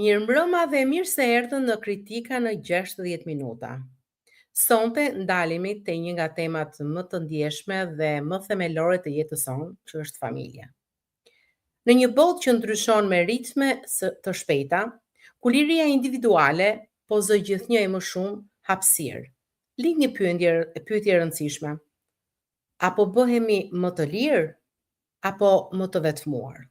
Mirëmbrëma dhe mirë se erdhët në Kritika në 60 minuta. Sonte ndalemi te një nga temat më të ndjeshme dhe më themelore të jetës sonë, që është familja. Në një botë që ndryshon me ritme të shpejta, ku liria individuale po zë gjithnjë e më shumë hapësirë, lind një pyetje, pyetje e rëndësishme. A po bëhemi më të lirë apo më të vetmuar?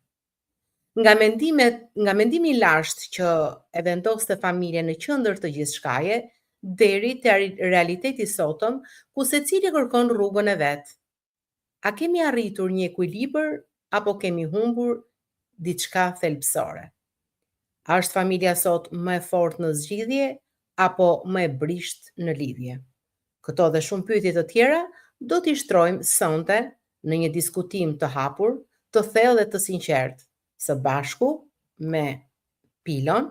Nga mendimet, nga mendimi i lashtë që e vendoste familjen në qendër të gjithçkaje, deri te realiteti i sotëm, ku secili kërkon rrugën e vet. A kemi arritur një ekuilibër apo kemi humbur diçka thelbësore? A është familja sot më e fortë në zgjidhje apo më e brishtë në lidhje? Këto dhe shumë pyetje të tjera do t'i shtrojmë sonte në një diskutim të hapur, të thellë dhe të sinqertë, së bashku me Pilon.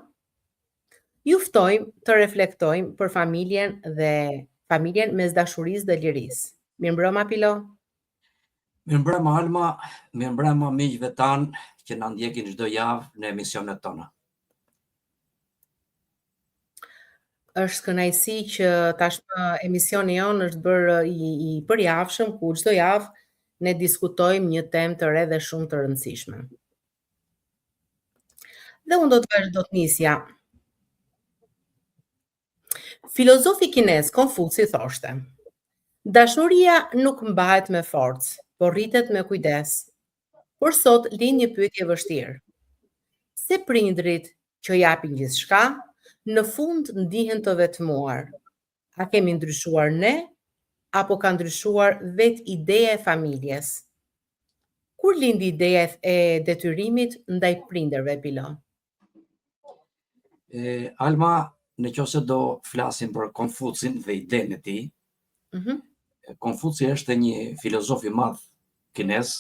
Ju ftojmë të reflektojmë për familjen dhe familjen mes dashurisë dhe lirisë. Mirëmbrëma Pilo. Mirëmbrëma Alma, mirëmbrëma miqve tanë që na ndjekin çdo javë në emisionet tona. Është kënaqësi që tashmë emisioni jonë është bërë i, i përjavshëm, ku çdo javë ne diskutojmë një temë të re dhe shumë të rëndësishme. Dhe unë do të do të nisja. Filozofi kinez Konfuci thoshte: Dashuria nuk mbahet me forcë, por rritet me kujdes. Por sot lind një pyetje e vështirë. Pse prindërit që japin gjithçka, në fund ndihen të vetmuar? A kemi ndryshuar ne apo ka ndryshuar vetë ideja e familjes? Kur lindi ideja e detyrimit ndaj prindërve, Pilo? E, Alma, në qoftë se do flasim për Konfucin dhe idenë e tij, mm -hmm. Konfuci është një filozof i madh kinez,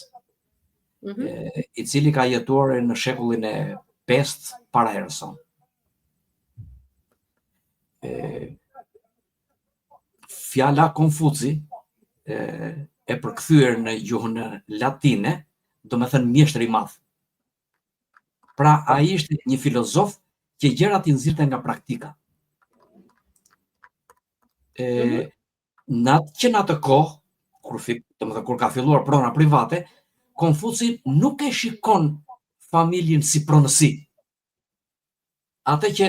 mm -hmm. e, i cili ka jetuar në shekullin e 5 para erës sonë. E, fjala Konfuci e, e përkthyer në gjuhën latine, domethënë mjeshtër i madh. Pra, ai ishte një filozof që gjërat i nxirrte nga praktika. E, mm -hmm. në atë, që në atë kohë, kur, fi, domethënë, kur ka filluar prona private, Konfuci nuk e shikon familjen si pronësi. Atë që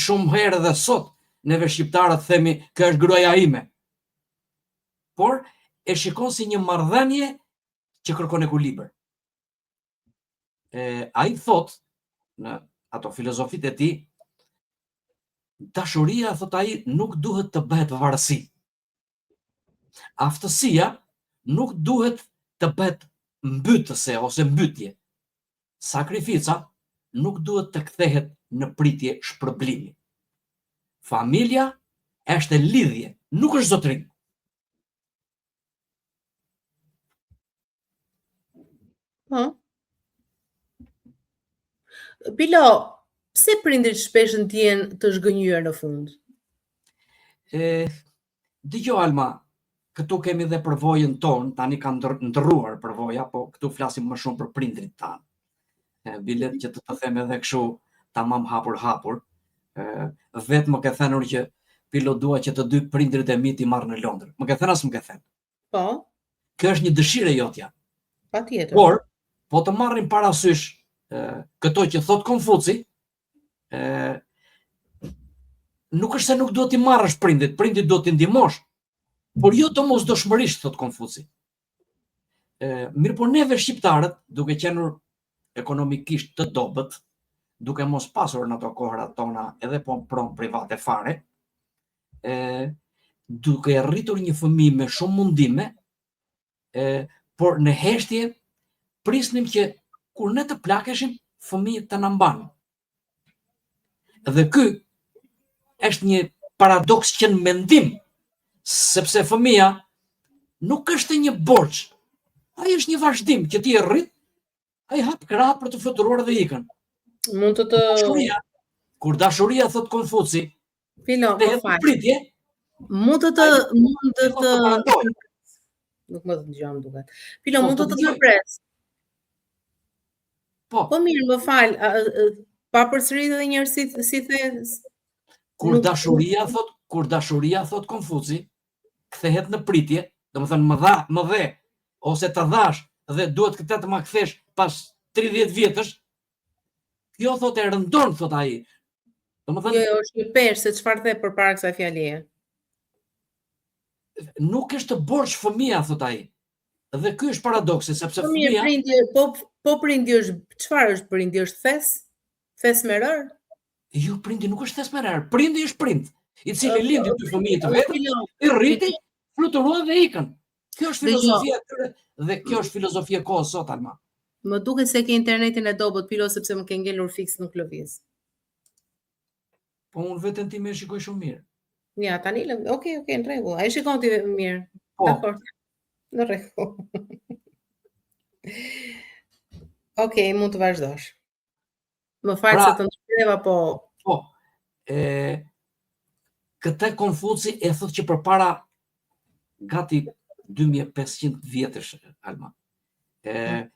shumë herë edhe sot, neve shqiptarët themi, kjo është gruaja ime. Por, e shikon si një marrëdhënie që kërkon ekuilibër. E, ai thotë, në ato filozofitë e tij, dashuria, thotë ai, nuk duhet të bëhet varësi. Aftësia nuk duhet të bëhet mbytëse ose mbytje. Sakrifica nuk duhet të kthehet në pritje shpërblimi. Familja është lidhje, nuk është zotërim. Po. Pilo, pse prindërit shpesh ndihen të zhgënjyer në fund? E, dëgjo Alma, këtu kemi dhe përvojën tonë, tani ka ndërruar përvoja, po këtu flasim më shumë për prindërit tanë. E, bile që të të them edhe kështu tamam hapur hapur, e, vetë më ke thënë që Pilo dua që të dy prindërit e mi t'i marr në Londër. Më ke thënë a s'më ke thënë? Po. Kjo është një dëshirë e jotja. Patjetër. Por, po të marrim parasysh këto që thotë Konfuci, ë nuk është se nuk duhet t'i marrësh prindit, prindit duhet t'i ndihmosh, por jo domosdoshmërisht thotë Konfuci. Ë mirëpo neve shqiptarët, duke qenë ekonomikisht të dobët, duke mos pasur në ato kohërat tona edhe po pronë private fare, e, duke rritur një fëmijë me shumë mundime, e, por në heshtje prisnim që kur ne të plakeshim, fëmijët të na mbanin. Dhe ky është një paradoks që në mendim, sepse fëmija nuk është një borxh, ai është një vazhdim që ti e rrit, ai hap krahët për të fluturuar dhe ikën. Mund të të dashuria, kur dashuria thotë Konfuci, Pilo, më fal. Pritje. Mund të të mund të të nuk më dëgjon duket. Pilo, po, mund të të ndërpres. Po. Po mirë, më fal. Pa përsërit edhe një herë si si the Kur dashuria thot, kur dashuria thot Konfuci, kthehet në pritje, domethënë më dha, më dhe ose të dhash dhe duhet këtë të ma kthesh pas 30 vjetësh, kjo thot e rëndon thot ai. Domethënë Jo, jo, është një peshë se çfarë the përpara kësaj fjalie. Nuk është borxh fëmija thot ai. Dhe ky është paradoksi sepse po fëmija prindi, po po prindi është çfarë është prindi është thes? Thes me rërë? Jo, prindi nuk është thes me rërë. Prindi është prind, i cili lindi dy fëmijë të vetëm, i rriti, fluturuan dhe ikën. Kjo është filozofia e tyre dhe kjo është filozofia e kohës sot Alma. Më duket se ke internetin e dobët Pilo sepse më ke ngelur fiks nuk lëviz. Po unë veten time e shikoj shumë mirë. Ja, tani lë, okay, okay, në rregull. A e shikon ti mirë? Po. Dakor. Në rregull. Okej, okay, mund të vazhdosh. Më fal pra, se të ndërpreva, po... Po, e, këtë Konfuci e thot që përpara gati 2500 vjetësh, Alma. E, mm.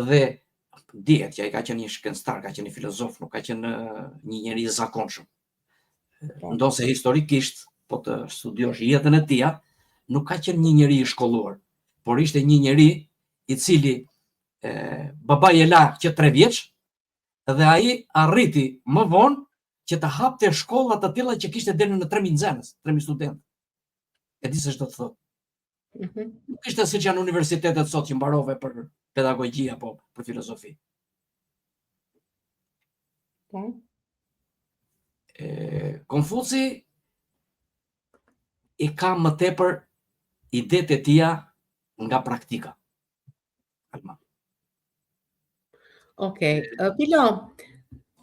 Dhe dihet që ai ka qenë një shkencëtar, ka qenë një filozof, nuk ka qenë një njeri i zakonshëm. Po. Ndonëse historikisht, po të studiosh jetën e tij, nuk ka qenë një njeri i shkolluar, por ishte një njeri i cili e, babai e la që tre vjeç, dhe ai arriti më vonë që të hapte shkolla të tilla që kishte deri në 3000 nxënës, 3000 studentë. E di se ç'do të thotë. Mm -hmm. Nuk ishte siç janë universitetet sot që mbarove për pedagogji apo për filozofi. Po. E, Konfuci i ka më tepër idetë e tija nga praktika. Alma. Okej, okay. Pilo,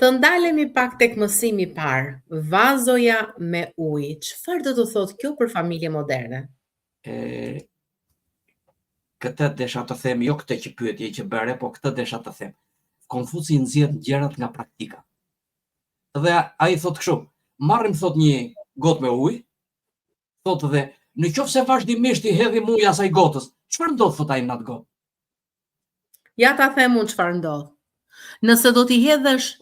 të ndalemi pak tek mësimi i parë, vazoja me ujë. Çfarë do të thotë kjo për familje moderne? E, këtë desha të them, jo këtë që pyetje që bëre, po këtë desha të them. Konfuci nxjerr gjërat nga praktika. Dhe ai thotë kështu, marrim thotë një gotë me ujë, thotë dhe në qoftë se vazhdimisht i hedhim ujë asaj gotës, çfarë ndodh thotë ai në atë gotë? Ja ta them unë çfarë ndodh. Nëse do t'i hedhësh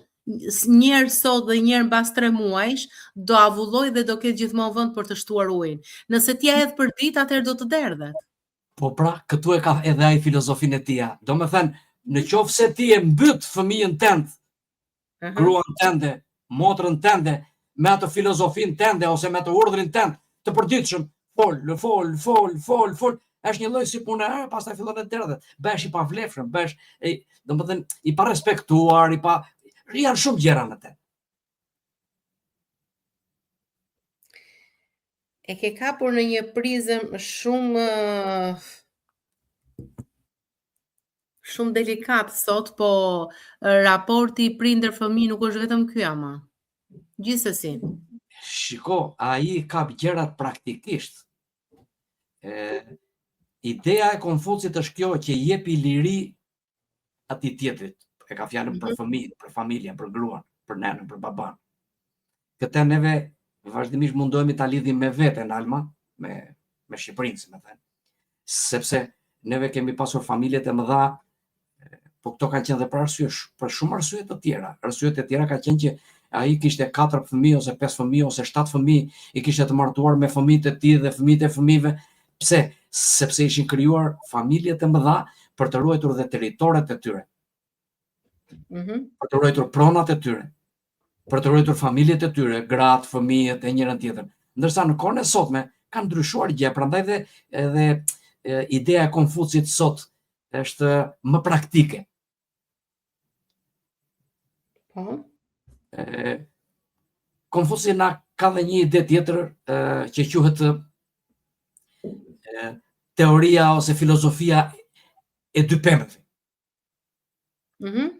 një herë sot dhe një herë mbas 3 muajsh, do avullojë dhe do ketë gjithmonë vend për të shtuar ujin. Nëse ti ia hedh për ditë, atëherë do të derdhet. Po pra, këtu e ka edhe ai filozofinë e tij. Domethënë, në qoftë se ti e mbyt fëmijën tënd uh -huh. gruan tënde, motrën tënde, me atë filozofinë tënde ose me atë urdhrin tënd të përditshëm, fol, fol, fol, fol, fol, është një lloj si puna e pastaj fillon të derdhet. Bëhesh i pavlefshëm, bëhesh, e, domethënë, i parespektuar, i pa janë shumë gjëra në të. E ke kapur në një prizëm shumë Shumë delikat sot, po raporti prindër fëmijë nuk është vetëm ky ama. Gjithsesi. Shiko, ai kap gjërat praktikisht. E, ideja e Konfucit është kjo që jepi liri atij tjetrit. E ka fjalën për mhm. fëmijën, për familjen, për gruan, për nënën, për baban. Këtë neve vazhdimisht mundohemi ta lidhim me veten Alma, me me Shqipërinë, si me thënë. Sepse neve kemi pasur familjet e mëdha, po këto kanë qenë dhe për arsye, për shumë arsye të tjera. Arsyet e tjera ka qenë që ai kishte 4 fëmijë ose 5 fëmijë ose 7 fëmijë, i kishte të martuar me fëmijët e tij dhe fëmijët e fëmijëve. Pse? Sepse ishin krijuar familjet e mëdha për të ruajtur dhe territoret e tyre. Mm -hmm. Për të ruajtur pronat e tyre, për të ruajtur familjet e tyre, gratë, fëmijët e njërën tjetrën. Ndërsa në kohën e sotme ka ndryshuar gjë, prandaj dhe edhe e, ideja e Konfucit sot është më praktike. Po. E, Konfuci na ka dhe një ide tjetër e, që quhet e, teoria ose filozofia e dy pemëve. Mm -hmm.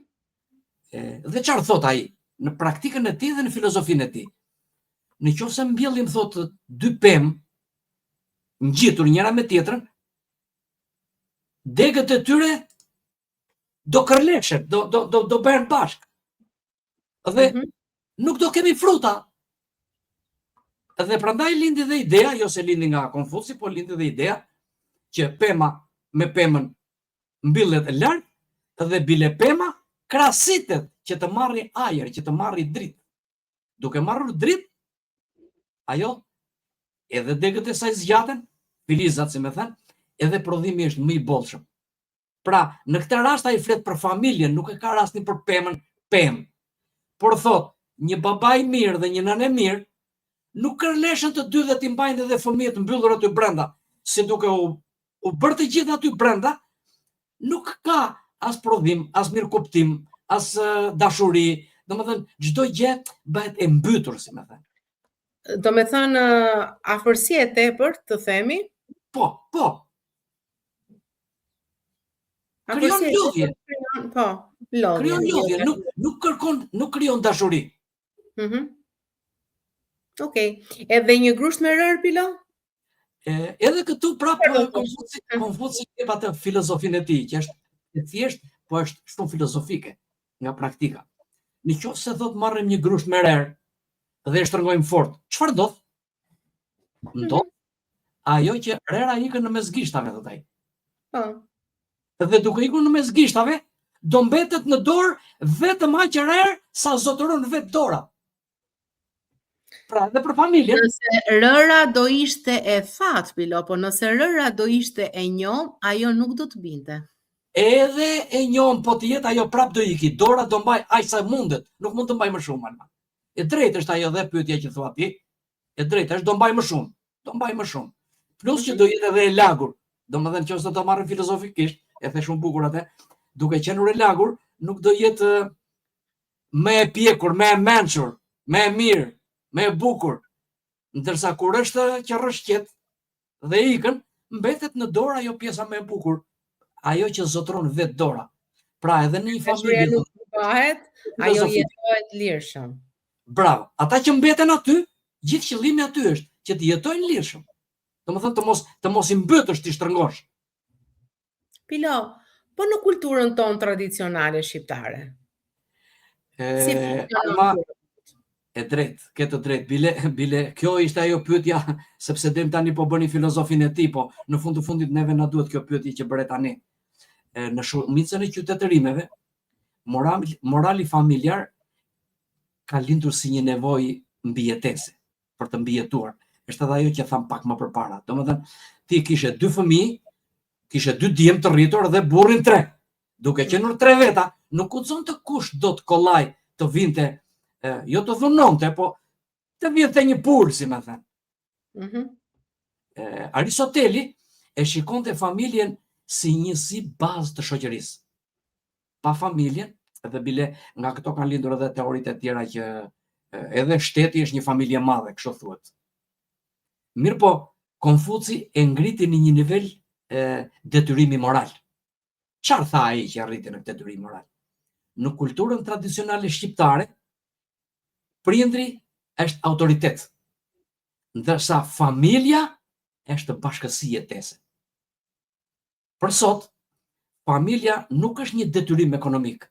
Dhe çfarë thot ai në praktikën e tij dhe në filozofinë e tij? Në qoftë se mbjellim thot dy pemë ngjitur njëra me tjetrën, degët e tyre do kërleshen, do do do do bëhen bashkë. Dhe mm -hmm. nuk do kemi fruta. Dhe prandaj lindi dhe ideja, jo se lindi nga Konfuci, po lindi dhe ideja që pema me pemën mbillet larg dhe bile pema krasitet. që të marri ajër, që të marri dritë. Duke marrur dritë, ajo edhe degët e saj zgjaten, filizat, si me thënë, edhe prodhimi është më i bollshëm. Pra, në këtë rast ai flet për familjen, nuk e ka rastin për pemën, pemë. Por thotë, një baba i mirë dhe një nënë e mirë, nuk kërleshen të dy dhe t'i mbajnë edhe fëmijët mbyllur aty brenda, se duke u, u bërë të gjithë aty brenda, nuk ka as prodhim, as mirëkuptim, as dashuri, domethënë, çdo gjë bëhet e mbytur, si me thënë. Domethënë, afërsi e tepërt, të themi? Po, po. Krijon lodhje. Po, lodhje. Krijon lodhje, nuk, nuk kërkon, nuk krijon dashuri. Mhm. Mm Okej. Okay. Edhe një grusht me rërë Pilo? E, edhe këtu prapë Konfuci, Konfuci jep atë filozofinë e tij, që është e thjeshtë, po është shumë filozofike nga praktika. Në qoftë se thotë marrim një grusht me rërë dhe e shtrëngojmë fort, çfarë ndodh? Mhm. Ndodh ajo që rëra ikën në mes gishtave, thotë ai. Po. Dhe duke ikur në mes gishtave, do mbetet në dorë vetëm aq rërë sa zotëron vetë dora. Pra, edhe për familjen. Nëse rëra do ishte e thatë, Pilo, po nëse rëra do ishte e njomë, ajo nuk do të binte. Edhe e njomë, po të jetë ajo prap do iki, dora do mbajë aq sa mundet, nuk mund të mbajë më shumë, Alma. E drejtë është ajo dhe pyetja që thua ti, e drejtë është do mbajë më shumë, do mbajë më shumë. Plus që do jetë edhe e lagur, domethënë që ose do marrim filozofikisht, e the shumë bukur atë, duke qenë e lagur, nuk do jetë më e pjekur, më e mençur, më e mirë, më e bukur. Ndërsa kur është që rrëshqet dhe ikën, mbetet në dorë ajo pjesa më e bukur, ajo që zotëron vetë dora. Pra edhe në një familje nuk bëhet, ajo jetohet lirshëm. Bravo. Ata që mbeten aty, gjithë qëllimi aty është që të jetojnë lirshëm. Domethënë të mos të mos i mbytësh t'i shtrëngosh. Pilo, po në kulturën tonë tradicionale shqiptare? E, si Alma, e drejtë, ke të drejtë, bile, bile, kjo ishte ajo pyetja, sepse deri tani po bëni filozofinë e tij, po në fund të fundit neve na duhet kjo pyetje që bëre tani. E, në shumicën e qytetërimeve, morali, morali familjar ka lindur si një nevojë mbijetese, për të mbijetuar. Është edhe ajo që thamë pak më përpara. Domethënë, ti kishe dy fëmijë, kishe dy djem të rritur dhe burrin tre. Duke qenë tre veta, nuk guxonte kush dot kollaj të vinte, e, jo të dhunonte, po të vinte një pulë, si me thënë. Mm -hmm. e, Aristoteli e shikonte familjen si njësi bazë të shoqërisë. Pa familjen, edhe bile nga këto kanë lindur edhe teoritë e tjera që edhe shteti është një familje e madhe, kështu thuhet. Mirëpo, Konfuci e ngriti në një nivel e, detyrimi moral. Çfarë tha ai që arriti në këtë detyrim moral? Në kulturën tradicionale shqiptare, prindri është autoritet, ndërsa familja është bashkësi jetese. Për sot, familja nuk është një detyrim ekonomik,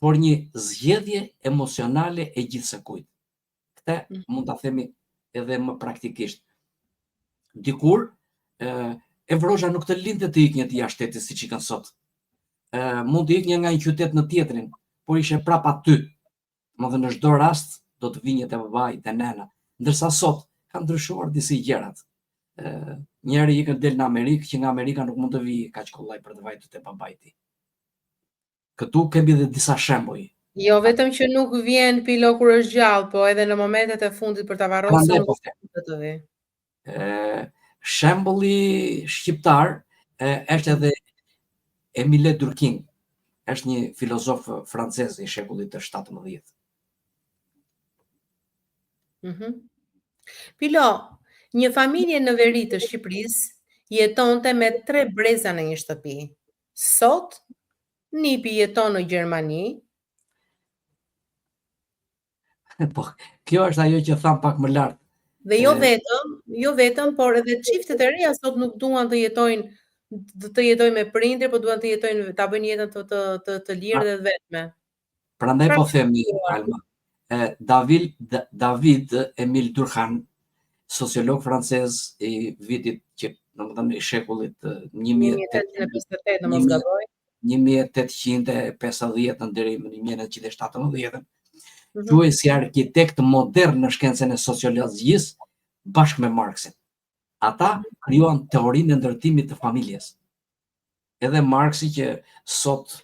por një zgjedhje emocionale e gjithsecilit. Këtë mm. mund ta themi edhe më praktikisht. Dikur, Evropa nuk të linte të iknje ti jashtë shtetit siç ikën sot. E, mund të iknje nga një qytet në tjetrin, por ishe prap aty. Domethënë në çdo rast do të vinje te babai, te nëna. Ndërsa sot kanë ndryshuar disi gjërat. Ë njëri ikën del në Amerikë, që nga Amerika nuk mund të vijë kaq kollaj për të vajtur te babai i tij. Këtu kemi dhe disa shembuj. Jo vetëm që nuk vjen Pilo kur është gjallë, po edhe në momentet e fundit për ta varrosur nuk po do të vijë. Shembulli shqiptar e, është edhe Emile Durkheim, është një filozof francez i shekullit të 17. Mm -hmm. Pilo, një familje në veri të Shqipërisë jetonte me tre breza në një shtëpi. Sot, nipi jeton në Gjermani. Po, kjo është ajo që thamë pak më lart. Dhe jo vetëm, jo vetëm, por edhe çiftet e reja sot nuk duan të jetojnë të, të jetojnë me prindër, po duan të jetojnë ta bëjnë jetën të të të, të lirë dhe të vetme. Prandaj po themi Alma, e, David David Emil Durkheim, sociolog francez i vitit që, domethënë i shekullit 1858, në mos gaboj. 1850 deri më 1917, mhm. quhej si arkitekt modern në shkencën e sociologjisë bashkë me Marksin. Ata mhm. krijuan teorinë e ndërtimit të familjes. Edhe Marksi që sot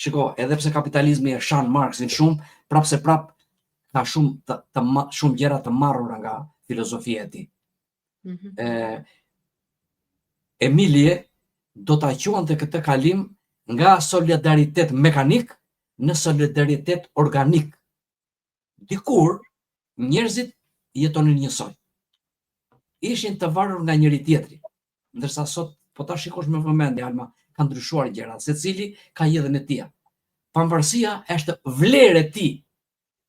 shiko, edhe pse kapitalizmi e shan Marksin shumë, prapë se prapë ka shumë të, të shumë gjëra të marrura nga filozofia e tij. Mm -hmm. e, Emilie do ta quante këtë kalim nga solidaritet mekanik në solidaritet organik. Dikur, njerëzit jetonin njësoj. Ishin të varur nga njëri tjetri. Ndërsa sot, po ta shikosh me vëmendje, Alma, ka ndryshuar gjëra. Secili ka jetën e tij. Pavarësia është vlerë e tij.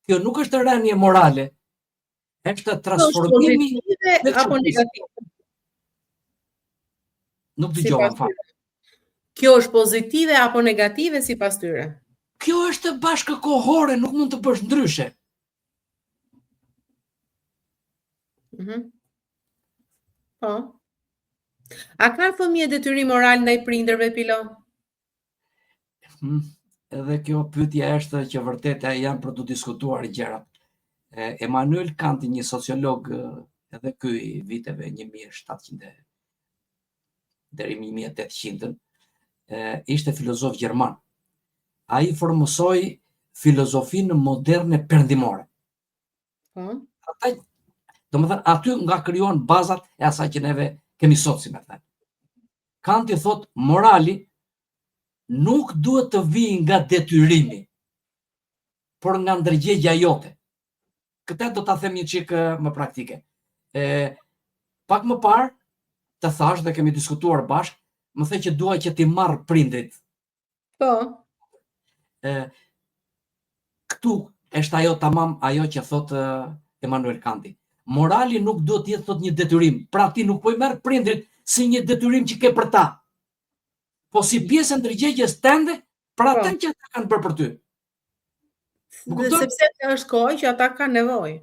Kjo nuk është rënie morale, Është transformimi pozitive apo negative? Nuk dëgjova, më fal. Kjo është pozitive apo negative sipas tyre? Kjo është bashkëkohore, nuk mund të bësh ndryshe. Mhm. Mm po. A kanë fëmijët detyrim moral ndaj prindërve Pilo? Hmm, edhe kjo pyetje është që vërtet janë për të diskutuar gjërat. Emanuel Kanti, një sociolog edhe ky i viteve 1700 deri 1800, ishte filozof gjerman. Ai formësoi filozofinë moderne perëndimore. Po. Ata, domethënë, aty nga krijuan bazat e asaj që neve kemi sot, si me thënë. Kanti thotë, morali nuk duhet të vijë nga detyrimi, por nga ndërgjegja jote. Këtë do ta them një çikë më praktike. E, pak më parë, të thashë dhe kemi diskutuar bashkë, më the që dua që t'i marr prindrit Po. E, këtu është ajo tamam ajo që thotë Emanuel Kanti. Morali nuk duhet të jetë thotë një detyrim. Pra ti nuk po i merr prindrit si një detyrim që ke për ta. Po si pjesë e ndërgjegjes tënde për atë po. që ata kanë bërë për ty. Më kupton? Sepse është kohë që ata kanë nevojë.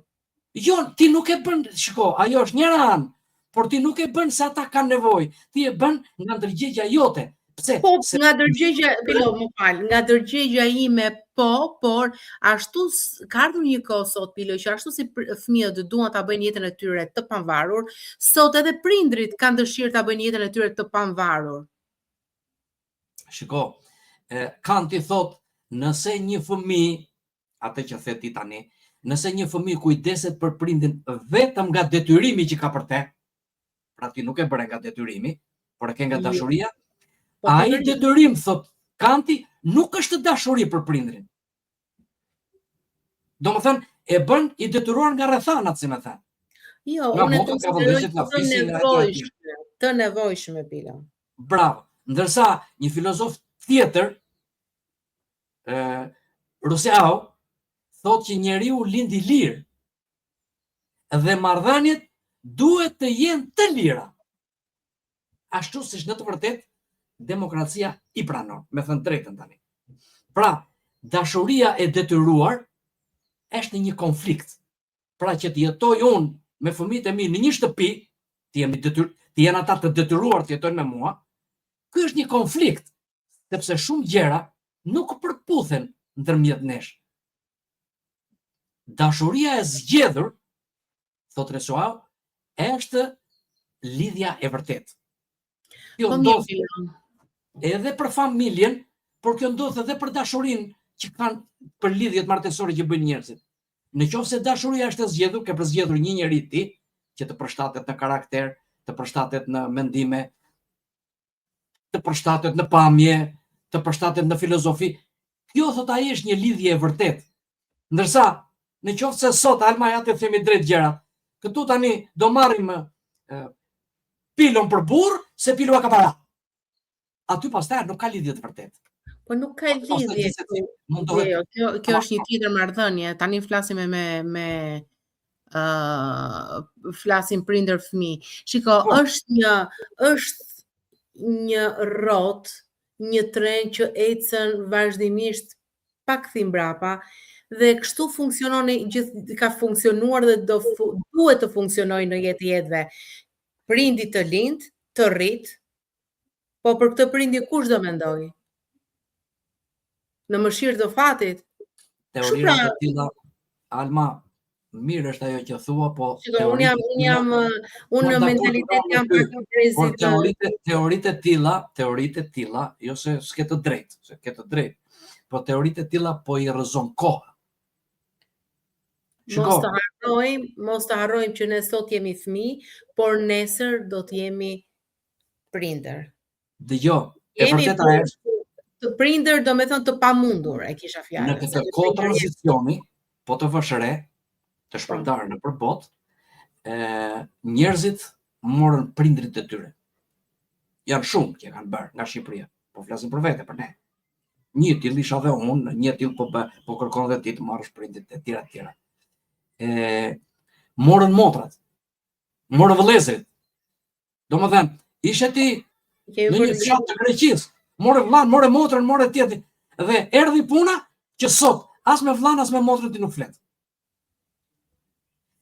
Jo, ti nuk e bën, shiko, ajo është njëra anë, por ti nuk e bën se ata kanë nevojë. Ti e bën nga ndërgjegja jote. Pse? Po, se... nga ndërgjegja, Pilo, më fal, nga ndërgjegja ime po, por ashtu ka ardhur një kohë sot Pilo që ashtu si fëmijët duan ta bëjnë jetën e tyre të pavarur, sot edhe prindrit kanë dëshirë ta bëjnë jetën e tyre të pavarur. Shiko, Kanti thotë, nëse një fëmijë, atë që the ti tani, nëse një fëmijë kujdeset për prindin vetëm nga detyrimi që ka për te, pra ti nuk e bëre nga detyrimi, por e ke nga jo. dashuria, po, ai detyrim, thotë Kanti, nuk është dashuri për prindrin. Domethënë, e bën i detyruar nga rrethanat, si me thënë. Jo, unë e konsideroj të nevojshme, të nevojshme, Pilo. Bravo. Ndërsa, një filozof tjetër, e, Rusiau, thotë që njeriu lind i lirë, dhe marrëdhëniet duhet të jenë të lira. Ashtu siç në të vërtetë demokracia i pranon, me thënë drejtën tani. Pra, dashuria e detyruar është një konflikt. Pra që të jetoj unë me fëmijët e mi në një shtëpi, të jemi detyr, të jenë ata të detyruar të jetojnë me mua, ky është një konflikt, sepse shumë gjëra nuk përputhen ndërmjet nesh. Dashuria e zgjedhur thotë Rousseau, është lidhja e vërtetë. Kjo po ndodh edhe për familjen, por kjo ndodh edhe për dashurinë që kanë për lidhjet martesore që bëjnë njerëzit. Në qoftë se dashuria është e zgjedhur, ke përzgjedhur një njeri ti që të përshtatet në karakter, të përshtatet në mendime, të përshtatet në pamje, të përshtatet në filozofi. Kjo thotë ai është një lidhje e vërtetë. Ndërsa, në qoftë se sot Alma ja të themi drejt gjëra, këtu tani do marrim Pilon për burrë, se Pilo ka para. Aty pastaj nuk ka lidhje të vërtetë. Po nuk ka lidhje. Mundohet. Jo, kjo kjo është një tjetër marrëdhënie. Tani flasim me me me uh, flasim prindër fëmijë. Shiko, po. është një është një rrotë, një tren që ecën vazhdimisht pa kthim mbrapa dhe kështu funksionon gjithë ka funksionuar dhe do fu, duhet të funksionojë në jetë të jetëve. Prindi të lind, të rrit, po për këtë prindi kush do mendojë? Në mëshirë të fatit. Teorira pra, të tilla, Alma, mirë është ajo që thua, po Shiko, unë jam unë jam unë në mentalitet jam pak më brezit. Por teoritë teoritë e tilla, teoritë e tilla, jo se s'ke të drejtë, se ke të drejtë. Po teoritë e tilla po i rrëzon koha. Shiko. Mos të harrojmë, mos të harrojmë që ne sot jemi fëmijë, por nesër do të jemi prindër. Dëgjo, e vërteta është të prindër, domethënë të pamundur, e kisha fjalën. Në këtë kohë tranzicioni, po të vësh re, të shpërndarë nëpër botë, e, njerëzit morën prindërit e tyre. Janë shumë që e kanë bërë nga Shqipëria. Po flasim për vete, për ne. Një i tillë isha dhe unë, një i tillë po bë, po kërkon dhe ti të marrësh prindërit e tjera të tjera. E morën motrat. Morën vëllezërit. Domethënë, ishe ti në një fshat të Greqisë, more vëllanë, more motrën, more tjetrin dhe erdhi puna që sot as me vëllanë as me motrën ti nuk flet.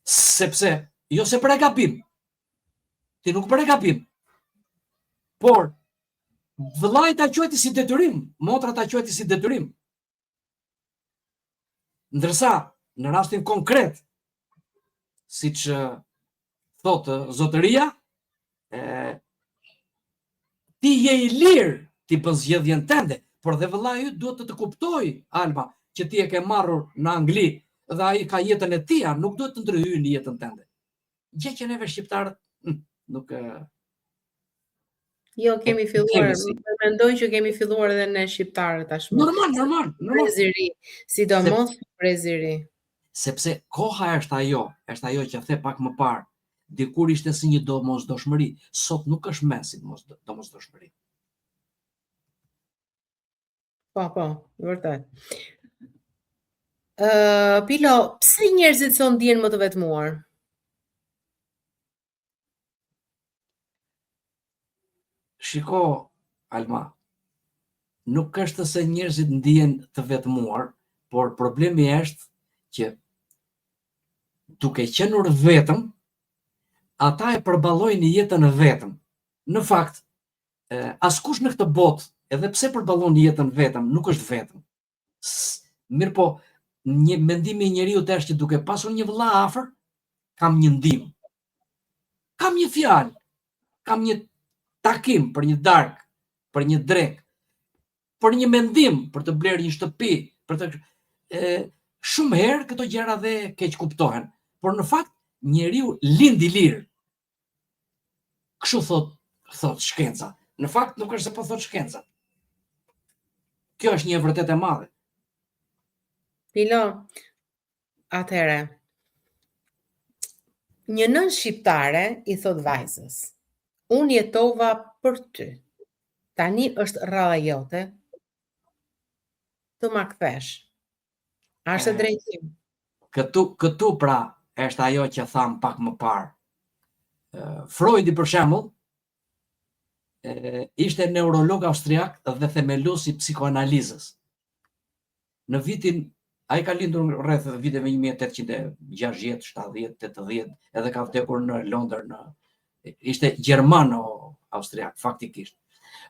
Sepse jo se bëre gabim. Ti nuk bëre gabim. Por vëllai ta quajti si detyrim, motra ta quajti si detyrim. Ndërsa, në rastin konkret, siç thotë zotëria, e, ti je i lirë, ti bën zgjedhjen tënde, por dhe vëllai yt duhet të të kuptojë, Alma, që ti e ke marrur në Angli dhe ai ka jetën e tij, nuk duhet të ndërhyjë në jetën tënde. Gjë që neve shqiptarët hm, nuk Jo, kemi filluar, mendoj që kemi filluar edhe ne shqiptarët tashmë. Normal, normal, normal. Brezi i ri, sidomos brezi i ri. Sepse koha është ajo, është ajo që the pak më parë. Dikur ishte si një domosdoshmëri, sot nuk është më si domosdoshmëri. Po, po, vërtet. Ë, uh, Pilo, pse njerëzit sot ndihen më të vetmuar? Shiko, Alma, nuk është se njerëzit ndihen të vetmuar, por problemi është që duke qenur vetëm, ata e përballojnë jetën vetëm. Në fakt, askush në këtë botë, edhe pse përballon jetën vetëm, nuk është vetëm. Mirëpo, një mendimi i njeriut është që duke pasur një vëlla afër, kam një ndihmë. Kam një fjalë, kam një takim për një darkë, për një drekë, për një mendim, për të blerë një shtëpi, për të e, shumë herë këto gjëra dhe keqkuptohen. Por në fakt njeriu lind i lirë. Kështu thot thot shkenca. Në fakt nuk është se po thot shkenca. Kjo është një e vërtetë e madhe. Pilo, atëherë, një nënë shqiptare i thot vajzës, unë jetova për ty, tani është radha jote të ma kthesh. A është e drejtë? Këtu, këtu pra është ajo që thamë pak më parë. Freudi për shembull ishte neurolog austriak dhe themelues i psikoanalizës. Në vitin ai ka lindur rreth viteve 1860, 70, 80, edhe ka vdekur në Londër në ishte gjermano austriak faktikisht.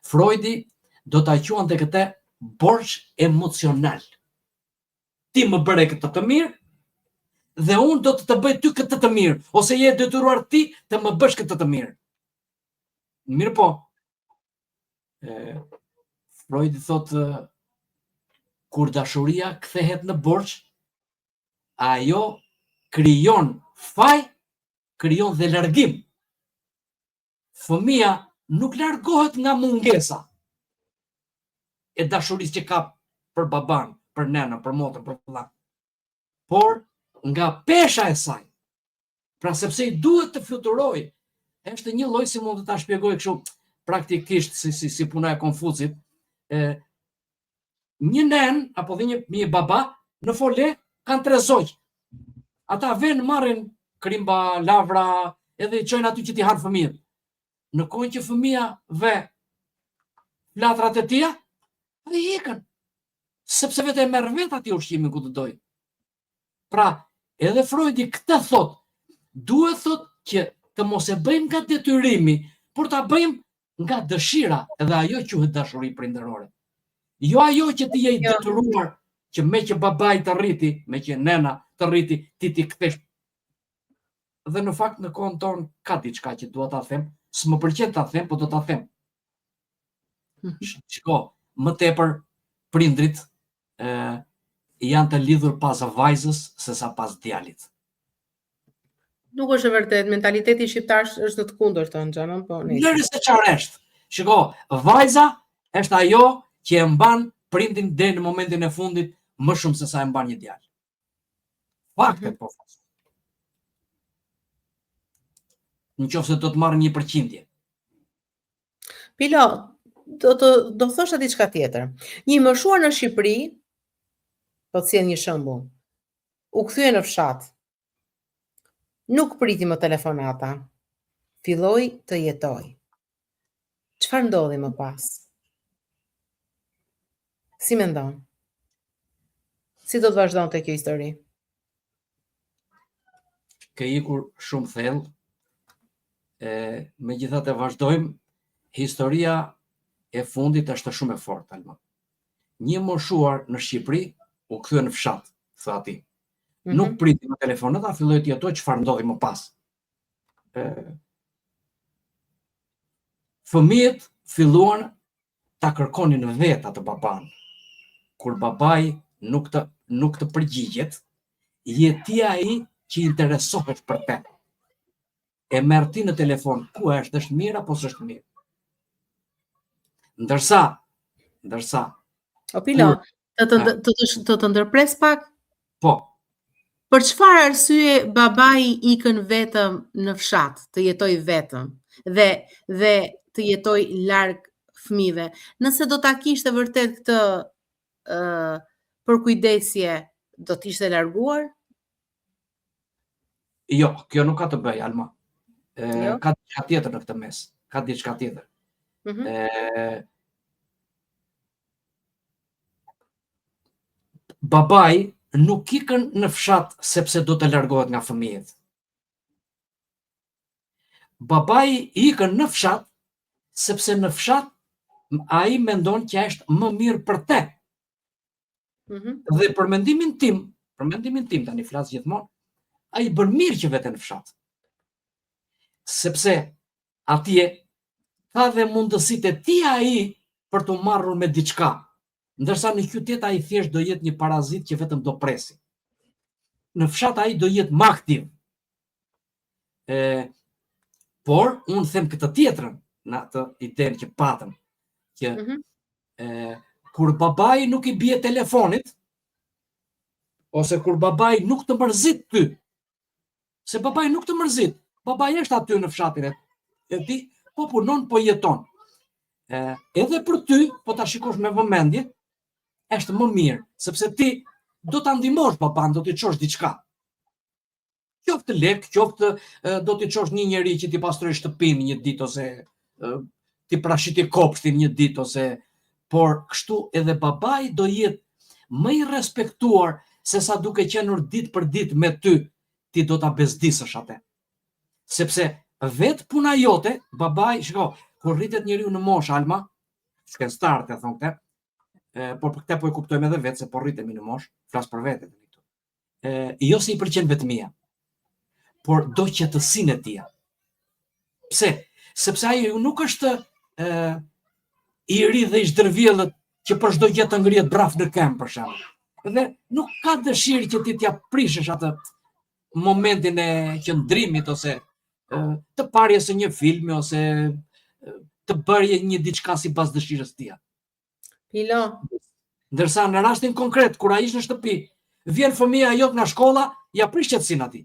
Freudi do ta quante këtë borxh emocional. Ti më bëre këtë të mirë dhe unë do të të bëj ty këtë të mirë, ose je e detyruar ti të më bësh këtë të mirë. Mirëpo, e, Freudi thotë, kur dashuria kthehet në borxh, ajo krijon faj, krijon dhe largim. Fëmija nuk largohet nga mungesa e dashurisë që ka për baban, për nënën, për motrën, për vëllanë, por nga pesha e saj. Pra sepse i duhet të fluturojë. Është një lloj si mund të ta shpjegoj kështu praktikisht si si si puna e Konfucit, e një nënë apo dhe një një baba në fole kanë tre zogj. Ata venë marrin krimba, lavra, edhe i çojnë aty që t'i hanë fëmijët. Në kohën që fëmija ve flatrat e tija, ai ikën. Sepse vetë e merr vetë aty ushqimin ku të dojë. Pra, edhe Freudi këtë thot, duhet thot që të mos e bëjmë nga detyrimi, por ta bëjmë nga dëshira, edhe ajo quhet dashuri prindërore. Jo ajo që ti je i Jo. detyruar që meqë babai të rriti, meqë nena të rriti, ti t'i kthesh. Dhe në fakt në kohën tonë ka diçka që dua ta them, s'më pëlqen ta them, po do ta them. Mhm. Shiko, më tepër prindrit ë janë të lidhur pas vajzës sesa pas djalit. Nuk është e vërtetë, mentaliteti shqiptar është në të kundërtën, xhanëm, po nejse. Lëre se çfarë është. Shiko, vajza është ajo që e mban prindin deri në momentin e fundit më shumë se sa e mban një djalë. Faktet mm -hmm. po flas. Në qoftë se do të marrim një përqindje. Pilo, do të do thosha diçka tjetër. Një i moshuar në Shqipëri, po të sjell një shembull. U kthye në fshat. Nuk priti më telefonata. Filloi të jetojë. Çfarë ndodhi më pas? Si mendon? Si do të vazhdonte kjo histori? Ke ikur shumë thellë. E megjithatë vazhdojmë. Historia e fundit është shumë e fortë, Alma. Një moshuar në Shqipëri u kthye në fshat, tha ti. Mm -hmm. Nuk priti më telefonata, filloi të jetojë çfarë ndodhi më pas. E, fëmijët filluan ta kërkonin vetë atë babanë. Kur babai nuk të nuk të përgjigjet, je ti ai që interesohesh për te. E merr ti në telefon, ku është, është mirë apo s'është mirë. Ndërsa, ndërsa O Pilo, të të të të, të, të ndërpres pak? Po. Për çfarë arsye babai ikën vetëm në fshat, të jetojë vetëm dhe dhe të jetojë larg fëmijëve? Nëse do ta kishte vërtet këtë ë uh, përkujdesje, do të ishte larguar? Jo, kjo nuk ka të bëjë, Alma. E, jo. Ka diçka tjetër në këtë mes. Ka diçka tjetër. Mm -hmm. e, babai nuk ikën në fshat sepse do të largohet nga fëmijët. Babai ikën në fshat sepse në fshat ai mendon që është më mirë për te. Mm -hmm. Dhe për mendimin tim, për mendimin tim tani flas gjithmonë, ai bën mirë që vete në fshat. Sepse atje ka dhe mundësitë e tij ai për t'u marrur me diçka, ndërsa në qytet ai thjesht do jetë një parazit që vetëm do presi. Në fshat ai do jetë më aktiv. E, por unë them këtë tjetrën në atë idenë që patëm, që mm -hmm. e, kur babai nuk i bie telefonit, ose kur babai nuk të mërzit ty, Se babai nuk të mërzit. Babai është aty në fshatin e, e tij, po punon, po jeton. E, edhe për ty, po ta shikosh me vëmendje, është më mirë, sepse ti do ta ndihmosh baban, do t'i çosh diçka. Qoftë lek, qoftë do t'i çosh një njeri që t'i pastrojë shtëpinë një ditë ose t'i prashiti kopshtin një ditë ose por kështu edhe babai do jetë më i respektuar sesa duke qenur ditë për ditë me ty, ti do ta bezdisësh atë. Sepse vetë puna jote, babai, shiko, kur rritet njeriu në moshë, Alma, shkencëtarët e thonë këtë, por për këtë po e kuptojmë edhe vetë se po rritemi në moshë, flas për veten këtu. E, jo se i pëlqen vetmia, por do qetësinë e tij. Pse? Sepse ai nuk është e, i ri dhe i zhdërvjellët që për çdo gjë të ngrihet braf në këmbë për shembull. Dhe nuk ka dëshirë që ti t'ia prishësh atë momentin e qëndrimit ose të parjes së një filmi ose të bërje një diçka sipas dëshirës tij. Pilo. Ndërsa në rastin konkret, kur ai është në shtëpi, vjen fëmija jot nga shkolla, ia prish qetësinë atij.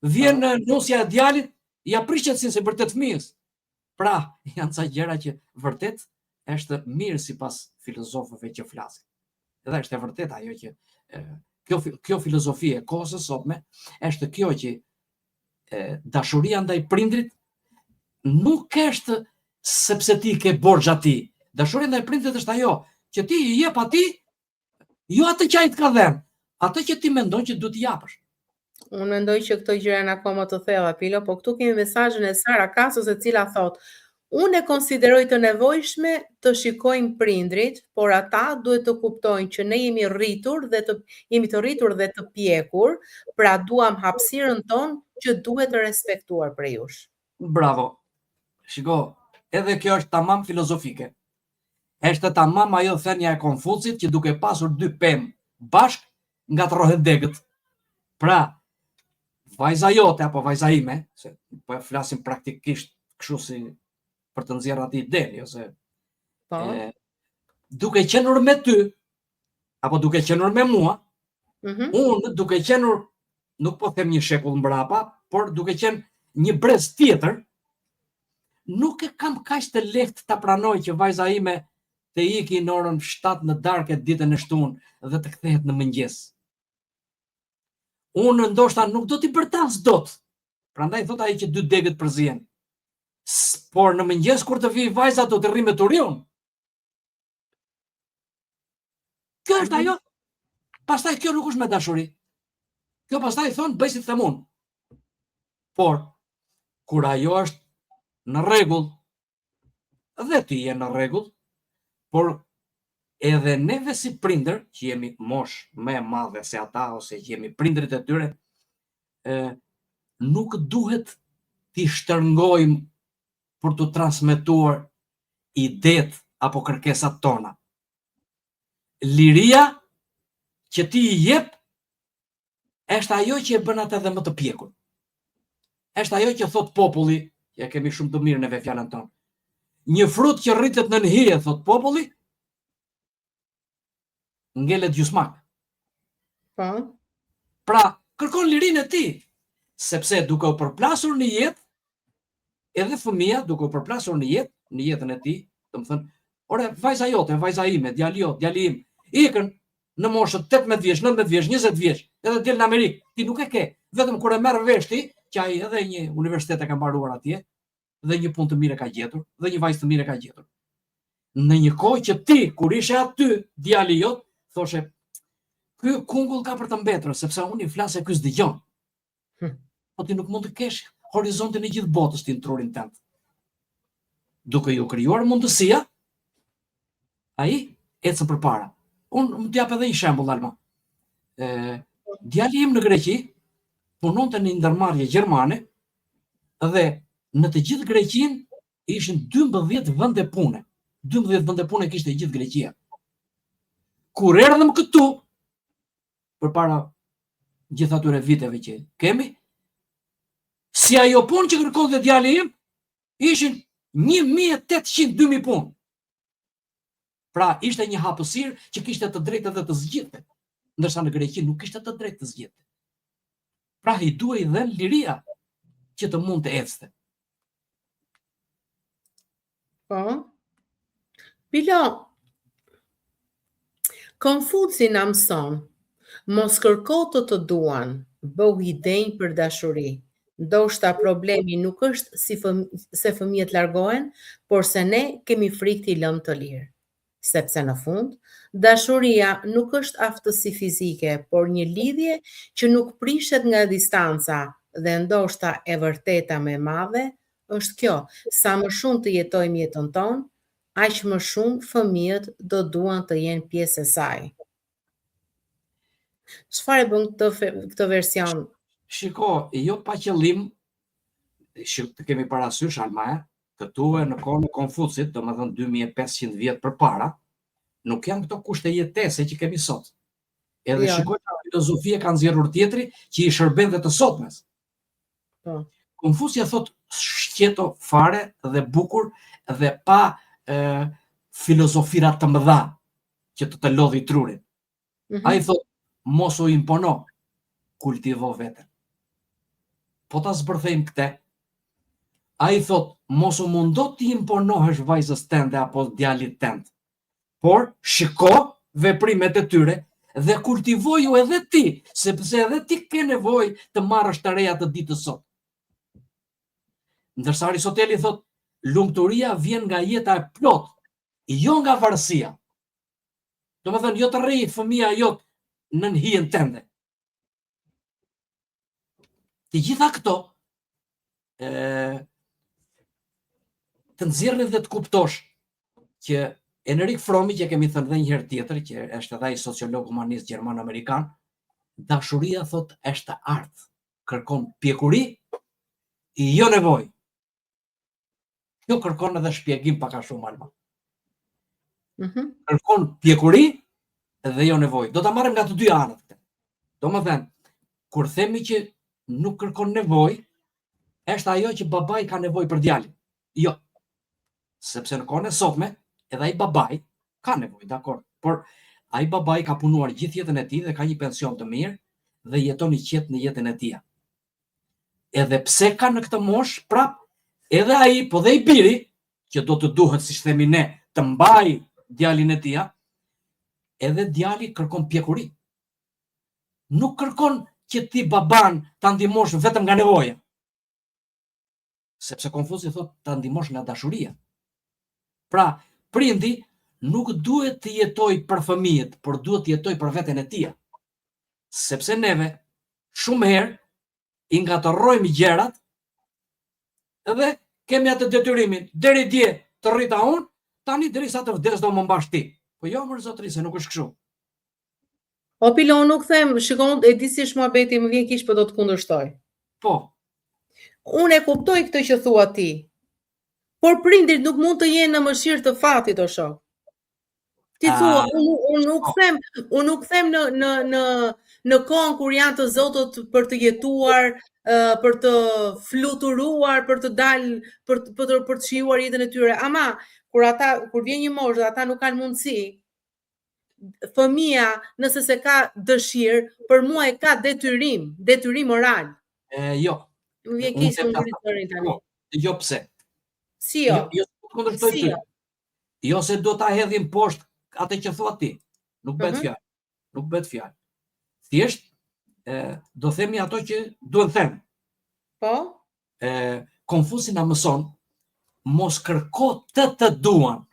Vjen po. nusja e djalit, ia prish qetësinë se bërtet fëmijës. Pra, janë ca gjëra që vërtet është mirë sipas filozofëve që flasin. Edhe është e vërtetë ajo që e, kjo kjo filozofi e kohës së sotme është kjo që e, dashuria ndaj prindrit nuk është sepse ti ke borxh atij. Dashuria ndaj prindrit është ajo që ti i jep atij, jo atë që ai të ka dhënë, atë që ti mendon që duhet t'i japësh. Unë mendoj që këto gjëra janë akoma të thella, Pilo, po këtu kemi mesazhin e Sara Kasos e cila thotë: Unë e konsideroj të nevojshme të shikojmë prindrit, por ata duhet të kuptojnë që ne jemi rritur dhe të jemi të rritur dhe të pjekur, pra duam hapësirën tonë që duhet të respektuar prej jush. Bravo. Shiko, edhe kjo është tamam filozofike. Është tamam ajo thënia e Konfucit që duke pasur dy pemë bashkë ngatërrohen degët. Pra, vajza jote apo vajza ime, se po e flasim praktikisht kështu si për të nxjerrë atë idenë, jo se po. E, duke qenur me ty apo duke qenur me mua, mm -hmm. unë duke qenur nuk po them një shekull mbrapa, por duke qenë një brez tjetër, nuk e kam kaq të lehtë ta pranoj që vajza ime të iki në orën 7 në darkë ditën e shtunë dhe të kthehet në mëngjes. Unë ndoshta nuk do t'i bërtas dot. Prandaj thotë ai që dy degët përzihen. Por në mëngjes kur të vijë vajza do të rri me turi unë. Kjo është ajo. Pastaj kjo nuk është me dashuri. Kjo pastaj thonë bëj si të them unë. Por kur ajo është në rregull dhe ti je në rregull, por edhe neve si prindër, që jemi moshë më e madhe se ata ose që jemi prindërit e tyre, e, nuk duhet t'i shtërngojmë për të transmetuar idetë apo kërkesat tona. Liria që ti i jep është ajo që e bën atë edhe më të pjekur. Është ajo që thotë populli, që e kemi shumë të mirë neve fjalën tonë. Një frut që rritet nën hije, thotë populli, ngelet gjysmak. Po. Pra, kërkon lirinë e tij, sepse duke u përplasur në jetë, edhe fëmija duke u përplasur në jetë, në jetën e tij, domethënë, ore, vajza jote, vajza ime, djali jot, djali im, ikën në moshën 18 vjeç, 19 vjeç, 20 vjeç, edhe del në Amerikë, ti nuk e ke, vetëm kur e merr vesh ti që ai edhe një universitet e ka mbaruar atje, dhe një punë të mirë e ka gjetur, dhe një vajzë të mirë e ka gjetur. Në një kohë që ti kur ishe aty, djali jot, thoshe, ky kungull ka për të mbetur, sepse unë i flas e ky s'dëgjon. Hm. Po ti nuk mund të kesh horizontin e gjithë botës ti në trurin tënd. Duke iu krijuar mundësia, ai ecën përpara. Unë mund të jap edhe një shembull Alma. Ë djali im në Greqi punonte në një ndërmarrje gjermane dhe në të gjithë Greqinë ishin 12 vende pune. 12 vende pune kishte gjithë Greqia. Kur erdhëm këtu, përpara gjithë atyre viteve që kemi, si ajo punë që kërkonte djali im, ishin 1800-2000 punë. Pra, ishte një hapësirë që kishte të drejtë edhe të zgjidhte, ndërsa në Greqi nuk kishte të drejtë të zgjidhte. Pra, i duhej dhënë liria që të mund të ecte. Po. Pilo, Konfuci na mëson, mos kërko të të duan, bëhu i denjë për dashuri. Ndoshta problemi nuk është si fëm, se fëmijët largohen, por se ne kemi frikë t'i lëmë të lirë. Sepse në fund, dashuria nuk është aftësi fizike, por një lidhje që nuk prishet nga distanca dhe ndoshta e vërteta më e madhe është kjo, sa më shumë të jetojmë jetën tonë, aq më shumë fëmijët do duan të jenë pjesë e saj. Çfarë e bën këtë këtë version? Shiko, jo pa qëllim, që të kemi parasysh Alma, e, këtu e në kohën e Konfucit, domethënë 2500 vjet përpara, nuk janë këto kushte jetese që kemi sot. Edhe jo. shiko çfarë filozofie ka nxjerrur tjetri që i shërben dhe të sotmes. Po. Konfuci e thotë shqeto fare dhe bukur dhe pa e, filozofira të mëdha që të të lodhi trurin. Mm -hmm. Ai thotë mos u impono, kultivo veten. Po ta zbërthejmë këtë, ai thotë mos u mundo t'i imponohesh vajzës tënde apo djalit tënd, por shiko veprimet e tyre dhe kultivoju edhe ti, sepse edhe ti ke nevojë të marrësh të reja të ditës sot. Ndërsa Aristoteli thotë, lumturia vjen nga jeta e plotë, jo nga varësia. Domethënë, jo të rrijë fëmija jot nën hijen tënde. Të gjitha këto, e, Të nxjerr dhe të kuptosh që Erich Frommi që kemi thënë dhe një herë tjetër, që është edhe ai sociolog humanist gjerman-amerikan, dashuria thotë është art, kërkon pjekuri, jo nevojë. Kjo kërkon edhe shpjegim pak a shumë Alma. Mm -hmm. Kërkon pjekuri dhe jo nevojë. Do ta marrim nga të dy anët këtë. Domethënë, kur themi që nuk kërkon nevojë, është ajo që babai ka nevojë për djalin. Jo. Sepse në kohën e sotme, edhe ai babai ka nevojë, dakord, por ai babai ka punuar gjithë jetën e tij dhe ka një pension të mirë dhe jeton i qetë në jetën e tij. Edhe pse ka në këtë moshë, prap, edhe ai, po dhe i biri, që do të duhet, siç themi ne, të mbajë djalin e tij, edhe djali kërkon pjekuri. Nuk kërkon që ti baban ta ndihmosh vetëm nga nevoja. Sepse Konfuci thotë ta ndihmosh nga dashuria. Pra, prindi nuk duhet të jetojë për fëmijët, por duhet të jetojë për veten e tij. Sepse neve shumë herë i ngatërrojmë gjërat dhe kemi atë detyrimin, deri dje të rrita unë, tani derisa të vdes do më mbash ti. Po jo mor zotëri se nuk është kështu. O Pilo, unë nuk them, shiko, unë e di si është muhabeti, më vjen keq po do të kundërshtoj. Po. Unë e kuptoj këtë që thua ti. Por prindrit nuk mund të jenë në mëshirë të fatit, o shok. Ti thua, unë unë nuk po. them, unë nuk them në në në në kohën kur janë të zotët për të jetuar, për të fluturuar, për të dalë, për të për të, për të shijuar jetën e tyre. Ama kur ata kur vjen një moshë dhe ata nuk kanë mundësi, fëmija nëse s'e ka dëshirë, për mua e ka detyrim, detyrim moral. E, jo. Më vjen keq se unë ngrit zërin tani. Po, jo pse? Si jo? Jo, jo kundërshtoj ty. Jo? jo se do ta hedhim poshtë atë që thua ti. Nuk bëhet mm -hmm. fjalë. Nuk bëhet fjalë. Thjesht e, do themi ato që duhen thënë. Po? E, Konfuci na mëson mos kërko të të duan.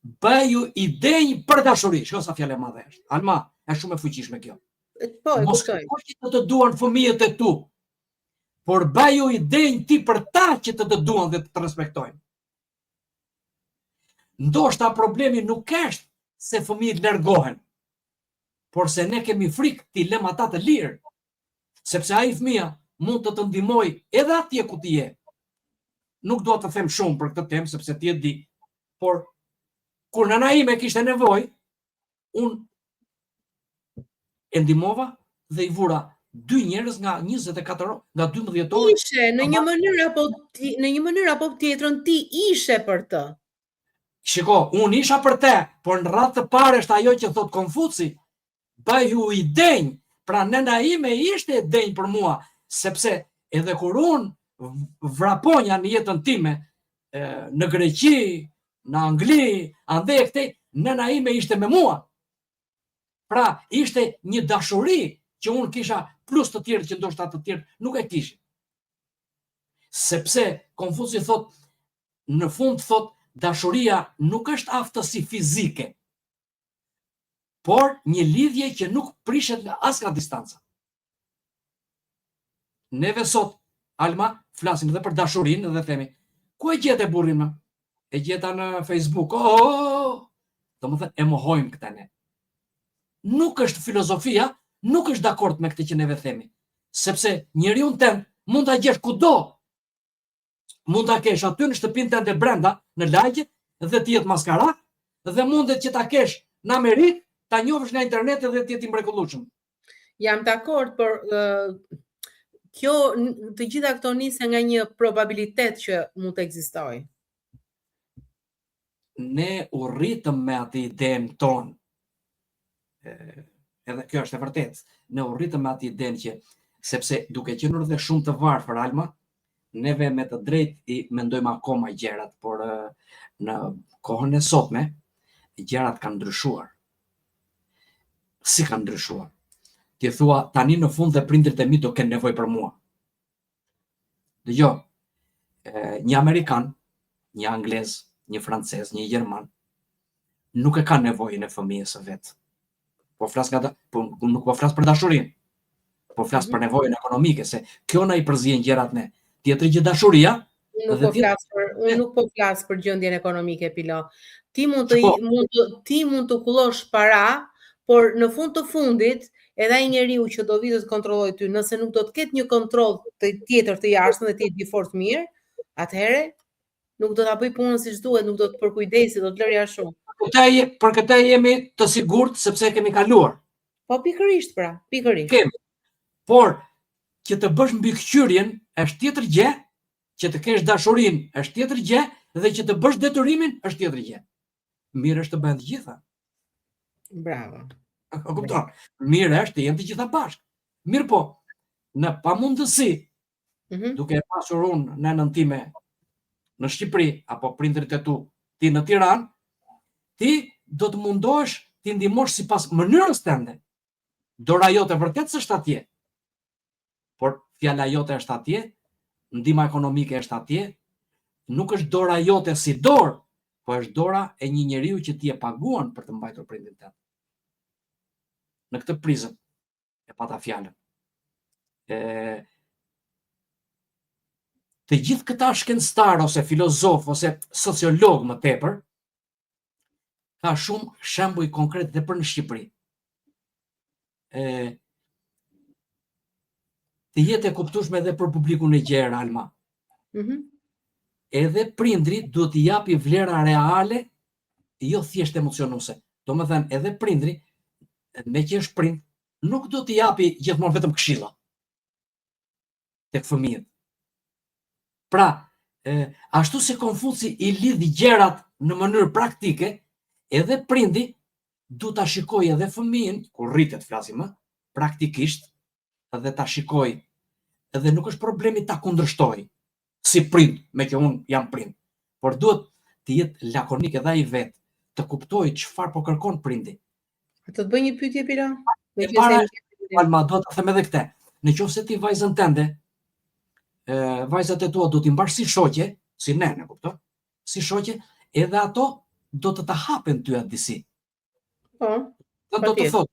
Bëju i denjë për dashuri. Shiko sa fjalë e madhe është. Alma, është shumë e fuqishme kjo. Po, e mos kërko që të të duan fëmijët e tu. Por bëju i denjë ti për ta që të të duan dhe të të respektojnë. Ndoshta problemi nuk është se fëmijët largohen, por se ne kemi frikë t'i lëmë ata të lirë, sepse ai fëmija mund të të ndihmojë edhe atje ku ti je. Nuk dua të them shumë për këtë temë sepse ti e di, por kur nëna ime kishte nevojë, unë e ndihmova dhe i vura dy njerëz nga 24 orë, nga 12 orë. Ishe në një mënyrë apo ti, në një mënyrë apo tjetrën ti ishe për të. Shiko, unë isha për te, por në radhë të parë është ajo që thotë Konfuci, bëhu i denjë, pra nëna ime ishte e denjë për mua, sepse edhe kur unë vraponja në jetën time, në Greqi, në Angli, andej e këtej, nëna ime ishte me mua. Pra, ishte një dashuri që unë kisha plus të tjerë që ndoshta të tjerë nuk e kishin. Sepse Konfuci thotë, në fund thotë, dashuria nuk është aftësi fizike, por një lidhje që nuk prishet nga as nga distanca. Neve sot, Alma, flasim dhe për dashurinë dhe themi, ku e gjete burrin më? E gjeta në Facebook, oh, oh, oh, oh. Domethënë, e mohojmë këtë ne. Nuk është filozofia, nuk është dakord me këtë që neve themi. Sepse njeriun tënd mund ta gjesh kudo, mund ta kesh aty në shtëpinë tënde brenda, në lagje, dhe të jetë maskara, dhe mundet që ta kesh në Amerikë, ta njohësh nga interneti dhe të jetë i mrekullueshëm. Jam dakord, por uh, kjo të gjitha këto nisen nga një probabilitet që mund të ekzistojë. Ne u rritëm me atë idenë tonë. Edhe kjo është e vërtetë. Ne u rritëm me atë idenë që sepse duke qenë dhe shumë të varfër Alma, neve me të drejtë i mendojmë akoma gjërat, por në kohën e sotme gjërat kanë ndryshuar. Si kanë ndryshuar? Ti thua tani në fund dhe prindërit e mi do kenë nevojë për mua. Dëgjo, një amerikan, një anglez, një francez, një gjerman, nuk e ka nevojën e fëmijës së vet. Po flas nga da, po nuk po flas për dashurinë. Po flas mm -hmm. për nevojën ekonomike se kjo na i përzien gjërat ne. Tjetër gjë dashuria. Unë nuk po flas për unë nuk po flas për gjendjen ekonomike Pilo. Ti mund të po. mund të ti mund të kullosh para, por në fund të fundit edhe ai njeriu që do vijë të kontrollojë ty, nëse nuk do të ketë një kontroll të tjetër të jashtëm dhe ti e di fort mirë, atëherë nuk do ta bëjë punën siç duhet, nuk do të përkujdeset, do të lërë ashtu. Për këtë për këtë jemi të sigurt sepse e kemi kaluar. Po pikërisht pra, pikërisht. Kemi. Por që të bësh mbikëqyrjen është tjetër gjë, që të kesh dashurinë është tjetër gjë dhe që të bësh detyrimin është tjetër gjë. Mirë është të bëhen të gjitha. Bravo. E kupton? Mirë është të jenë të gjitha bashkë. Mirëpo, në pamundësi, mm -hmm. duke e pasur unë nënën time në Shqipëri apo prindërit e tu ti në Tiranë, ti do të mundohesh t'i ndihmosh sipas mënyrës tënde. Dora jote vërtet s'është atje. Por fjala jote është atje, ndihma ekonomike është atje, nuk është dora jote si dorë, po është dora e një njeriu që ti e paguan për të mbajtur prindin tënd. Në këtë prizëm e pata fjalën. E, të gjithë këta shkencëtarë ose filozofë ose sociologë më tepër, ka shumë shembuj konkret dhe për në Shqipëri. E, të jetë e kuptueshme edhe për publikun e gjerë, Alma. Mm -hmm. Edhe prindri duhet t'i japi vlera reale, jo thjesht emocionuese. Domethënë, edhe prindri, meqë është prind, nuk do t'i japi gjithmonë vetëm këshilla. tek fëmijët. Pra, e, ashtu si Konfuci i lidh gjërat në mënyrë praktike, edhe prindi duhet ta shikojë edhe fëmijën, kur rritet flasim, ë, praktikisht dhe ta shikojë. Edhe nuk është problemi ta kundërshtojë si prind, meqë unë jam prind, por duhet të jetë lakonik edhe ai vetë, të kuptojë çfarë po kërkon prindi. A të të bëj një pyetje Pilo? E para, Alma, do të them edhe këtë. Në qoftë se ti vajzën tënde, e, vajzat e tua do t'i mbash si shoqe, si nënë, e kupton? Si shoqe, edhe ato do të të hapen ty atë disi. Po. Do do të thotë,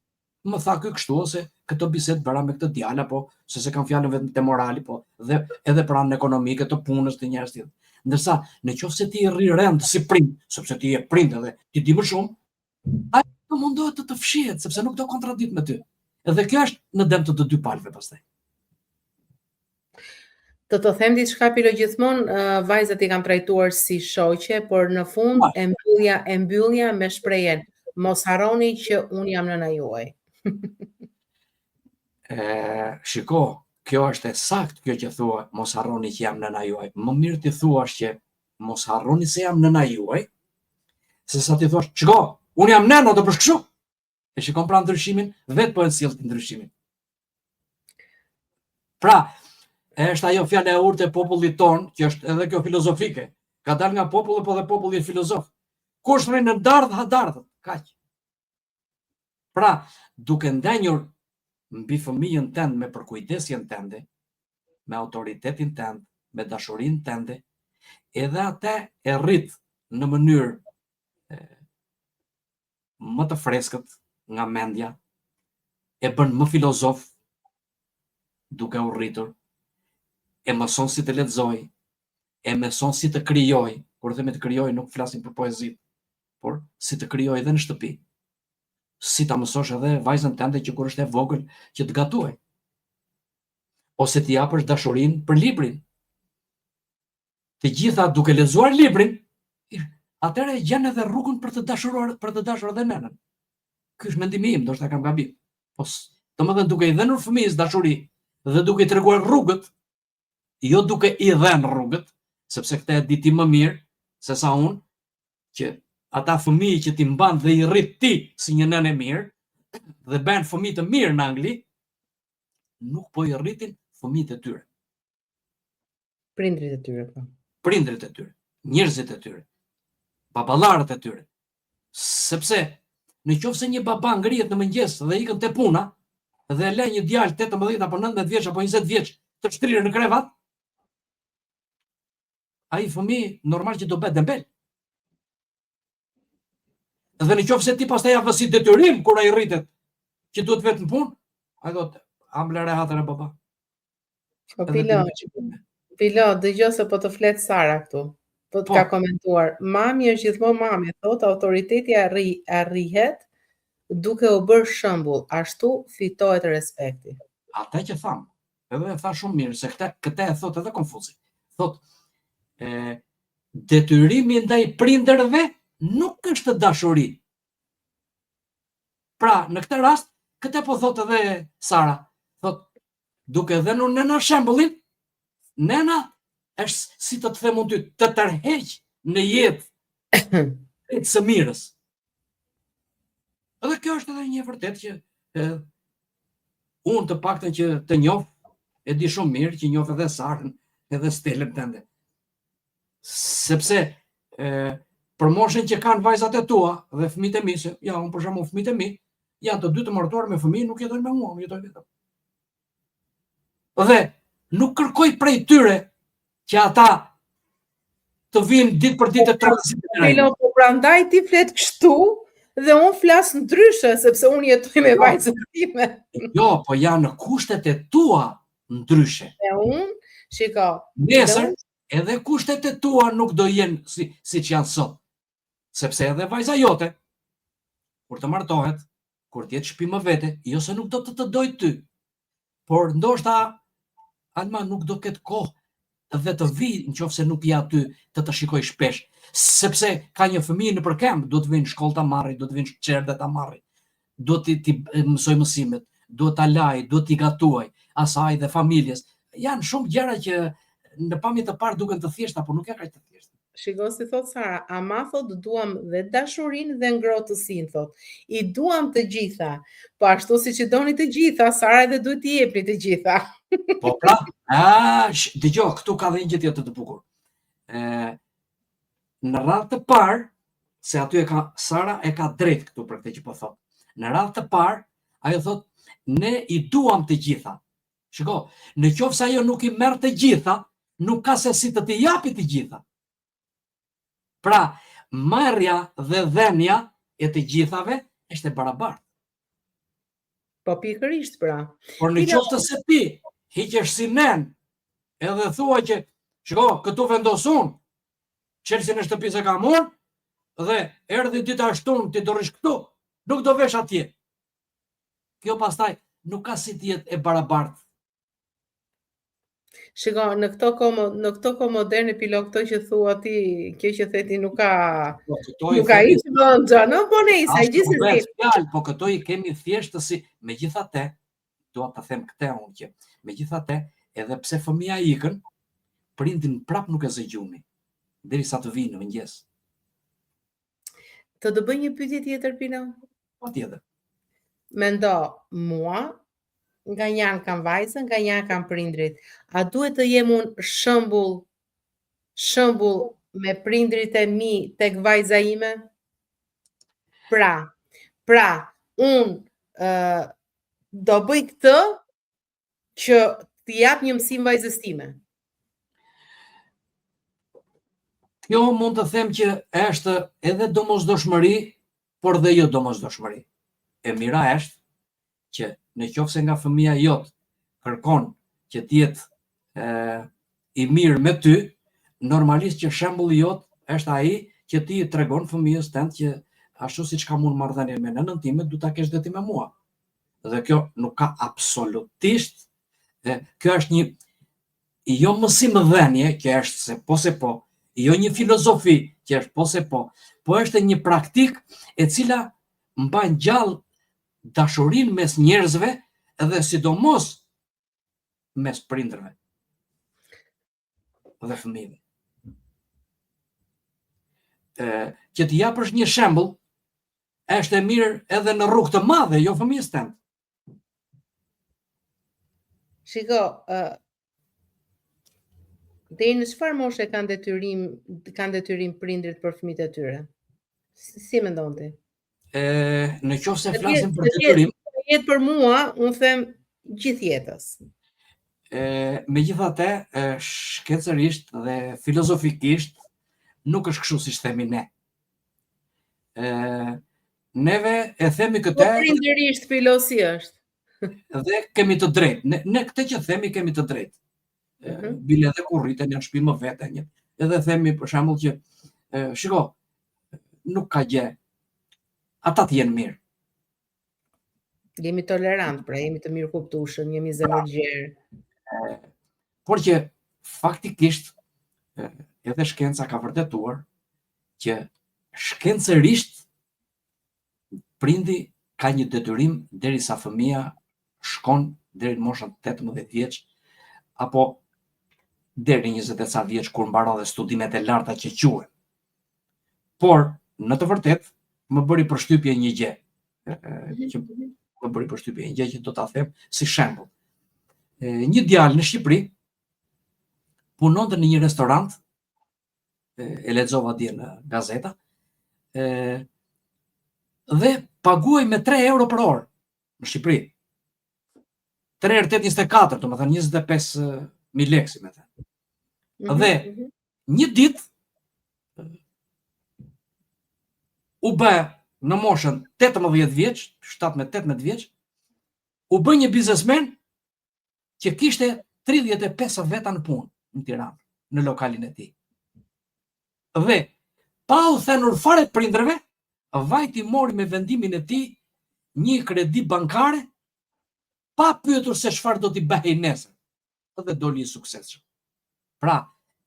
më tha ky kështu ose këtë bisedë bëra me këtë djalë apo se s'e kam fjalën vetëm te morali, po dhe edhe për anën ekonomike të punës të njerëz tjerë. Ndërsa në qoftë se ti rri rend si prind, sepse ti je prind edhe ti di më shumë, Ai do mundohet të të fshihet, sepse nuk do kontradikt me ty. Edhe kjo është në dëm të të dy palëve pastaj. Të të them diçka Pilo gjithmonë uh, vajzat i kam trajtuar si shoqe, por në fund e mbyllja e mbyllja me shprehjen mos harroni që unë jam nëna juaj. e, shiko, kjo është e saktë kjo që thua, mos harroni që jam nëna juaj. Më mirë t'i thuash që mos harroni se jam nëna juaj, se sa t'i thuash, shiko, unë jam nëna, do bësh kështu. E shikon pra ndryshimin, vetë po e sjell ti ndryshimin. Pra, është ajo fjala e urtë e popullit tonë, që është edhe kjo filozofike. Ka dalë nga populli, po dhe populli është filozof. Kush rri në dardhë, ha dardhët. Kaq. Pra, duke ndenjur mbi fëmijën tënd me përkujdesjen tënde, me autoritetin tënd, me dashurinë tënde, edhe atë e rrit në mënyrë më të freskët nga mendja, e bën më filozof duke u rritur, e mëson si të lexojë, e mëson si të krijojë, kur themi të krijojë nuk flasim për poezi, por si të krijojë edhe në shtëpi. Si ta mësosh edhe vajzën tënde që kur është e vogël që të gatuajë. Ose t'i japësh dashurinë për librin. Të gjitha duke lexuar librin, atëherë e gjen edhe rrugën për të dashuruar, për të dashur edhe nënën. Ky është mendimi im, ndoshta kam gabim. Po, domethënë duke i dhënur fëmijës dashuri dhe duke i treguar rrugët, jo duke i dhënë rrugët, sepse këtë e di ti më mirë se sa unë, që ata fëmijë që ti mban dhe i rrit ti si një nënë e mirë dhe bëhen fëmijë të mirë në Angli, nuk po i rritin fëmijët e tyre. Prindrit e tyre, po. Prindrit e tyre, njerëzit e tyre, baballarët e tyre. Sepse në qoftë se një baba ngrihet në mëngjes dhe ikën te puna dhe lë një djalë 18 apo 19 vjeç apo 20 vjeç të shtrirë në krevat, ai fëmijë normal që do bëhet dembel. Dhe në qoftë se ti pastaj ia vë si detyrim kur ai rritet, që duhet vetë në punë, ai do të, a më lë rehat re baba. Po Pilo. Pilo, dëgjo se po të flet Sara këtu. Po të po. ka komentuar. Mami është gjithmonë mami, thotë autoriteti arri, arrihet duke u bërë shembull, ashtu fitohet respekti. Atë që thamë, edhe e tha shumë mirë, se këtë, këtë e thotë edhe Konfuci. Thotë, e, detyrimi ndaj prindërve nuk është dashuri. Pra, në këtë rast, këtë po thotë edhe Sara. Thotë, duke dhënë nëna shembullin, nëna është si të të them unë ty, të tërheq në jetë të së mirës. Edhe kjo është edhe një e vërtetë që e, unë të paktën që të njoh, e di shumë mirë që njoh edhe Sarën, edhe Stelën tënde. Sepse e, për moshën që kanë vajzat e tua dhe fëmijët e mi, se ja, unë për shembull fëmijët e mi janë të dy të martuar me fëmijë, nuk jetojnë me mua, unë jetoj vetëm. Dhe nuk kërkoj prej tyre që ata të vinë ditë për ditë të tranzitin. Po, po prandaj ti flet kështu dhe unë flas ndryshe sepse unë jetoj me jo. vajzën time. Jo, po janë kushtet e tua ndryshe. Dhe unë, shiko. Nesër edhe kushtet e tua nuk do jenë si siç janë sot. Sepse edhe vajza jote kur të martohet, kur të jetë shtëpi më vete, jo se nuk do të të dojë ty, por ndoshta Alma nuk do ketë kohë dhe të vijë në qoftë se nuk je aty të të shikojë shpesh, sepse ka një fëmijë nëpër këmbë, duhet të vijë në shkollë ta marrë, duhet të vijë në çerdhe ta marrë, duhet t'i, t'i mësojë mësimet, duhet ta lajë, duhet t'i gatuajë asaj dhe familjes. Janë shumë gjëra që në pamje të parë duken të thjeshta, por nuk janë kaq të thjeshta. Shiko si thot Sara, ama thot duam dhe dashurinë dhe ngrohtësinë thot. I duam të gjitha. Po ashtu siç i doni të gjitha, Sara edhe duhet t'i jepni të gjitha. Po pra, a, dëgjo, këtu ka dhe një gjë tjetër të bukur. Ë në radhë të parë, se aty e ka Sara e ka drejt këtu për këtë që po thot. Në radhë të parë, ajo thot, ne i duam të gjitha. Shiko, në qoftë se ajo nuk i merr të gjitha, nuk ka se si të t'i japi të gjitha. Pra, marrja dhe dhënia e të gjithave është e barabartë. Po pikërisht pra. Por në qoftë se ti hiqesh si nënë, edhe thua që, shiko, këtu vendos unë, çelësin e shtëpisë e kam unë, dhe erdhi dita e shtunë ti do rrish këtu, nuk do vesh atje. Kjo pastaj nuk ka si të jetë e barabartë. Shiko, në këto kohë në këto kohë moderne Pilo këto që thua ti, kjo që the ti nuk ka po, këto nuk ka hiç vend, no, po nejse, gjithsesi. Fjalë, po këto i kemi thjesht si megjithatë, dua ta them këtë unë që megjithatë, edhe pse fëmija ikën, prindin prap nuk e zë gjumi derisa të vijë në mëngjes. Të të bëj një pyetje tjetër Pino? Patjetër. Mendo, mua nga një anë kam vajzën, nga një anë kam prindrit. A duhet të jem unë shembull shembull me prindrit e mi tek vajza ime? Pra, pra, unë uh, do bëj këtë që t'i jap një mësim vajzës time. Kjo mund të them që është edhe domosdoshmëri, por dhe jo domosdoshmëri. E mira është që në qoftë se nga fëmija jot kërkon që të jetë e, i mirë me ty, normalisht që shembulli jot është ai që ti i tregon fëmijës tënd që ashtu siç kam unë marrëdhënie me nënën time, duhet ta kesh dhe ti me mua. Dhe kjo nuk ka absolutisht dhe kjo është një jo mësimdhënie që është se po se po, jo një filozofi që është po se po, po është një praktikë e cila mban gjallë dashurinë mes njerëzve dhe sidomos mes prindërve dhe fëmijëve. E, që t'i japësh një shembull, është e mirë edhe në rrugë të madhe, jo fëmijës tënd. Shiko, uh, deri në çfarë moshe kanë detyrim kanë detyrim prindrit për fëmijët e tyre? Si, si mendon ti? E, në qoftë se flasim për detyrim, jetë për mua, unë them gjithë jetës. E, megjithatë, shkencërisht dhe filozofikisht nuk është kështu siç themi ne. E, neve e themi këtë... Po prindërisht Pilo si është. Dhe kemi të drejtë. Ne, ne këtë që themi kemi të drejtë. Mm -hmm. Bile edhe kur rriten janë shtëpi më vete një. Edhe themi për shembull që e, shiko, nuk ka gjë. Ata të jenë mirë. Jemi tolerant, pra jemi të mirëkuptueshëm, jemi zemërgjerë. Por që faktikisht edhe shkenca ka vërtetuar që shkencërisht prindi ka një detyrim derisa fëmija shkon deri në moshën 18 vjeç apo deri në 20 e ca vjeç kur mbaron dhe studimet e larta që quhen. Por në të vërtetë më bëri përshtypje një gjë, që më bëri përshtypje një gjë që do ta them si shembull. Një djalë në Shqipëri punonte në një restorant e lexova dje në gazeta, e, dhe paguhej me 3 euro për orë në Shqipëri. 3 herë 8, 24, domethënë 25 mijë lekë, si me thënë. Mm -hmm. Dhe mhm. një ditë, u bë në moshën 18 vjeç, 17-18 vjeç, u bë një biznesmen që kishte 35 veta në punë në Tiranë, në lokalin e tij. Dhe pa u thënur fare prindërve, vajti mori me vendimin e tij një kredi bankare pa pyetur se çfarë do t'i bëhej nesër. Dhe doli i suksesshëm. Pra,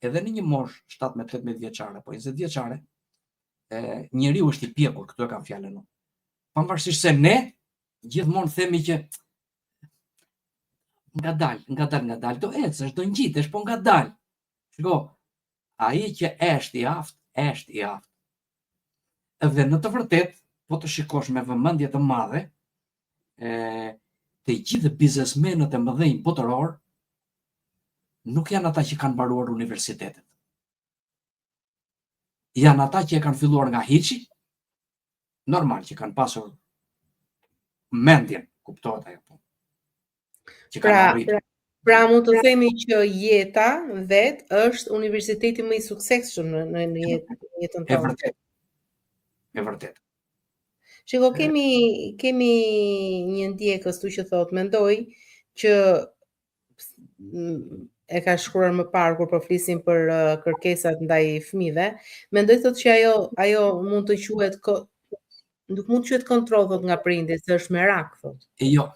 edhe në një moshë 17-18 vjeçare apo 20 vjeçare, e, njeriu është i pjekur, këtu e kam fjalën unë. Pavarësisht se ne gjithmonë themi që ngadalë, ngadalë, ngadalë, do ecësh, do ngjitesh, po ngadalë. Shiko, ai që është i aftë, është i aftë. Dhe në të vërtetë, po të shikosh me vëmendje të madhe, e, të gjithë biznesmenët e mëdhenj botërorë nuk janë ata që kanë mbaruar universitetet. Janë ata që e kanë filluar nga hiçi, normal që kanë pasur mendjen, kuptohet ajo punë. Që kanë pra, arritur. Pra, pra mund të themi që jeta vetë është universiteti më i suksesshëm në në në jetë, në jetën tonë. E vërtetë. E vërtetë. Shiko, kemi kemi një ndjekës këtu që thotë, mendoj që e ka shkruar më parë kur po flisim për uh, kërkesat ndaj fëmijëve, mendoj thotë që ajo ajo mund të quhet ko, nuk mund të quhet kontroll thotë nga prindi, se është merak thotë. E jo.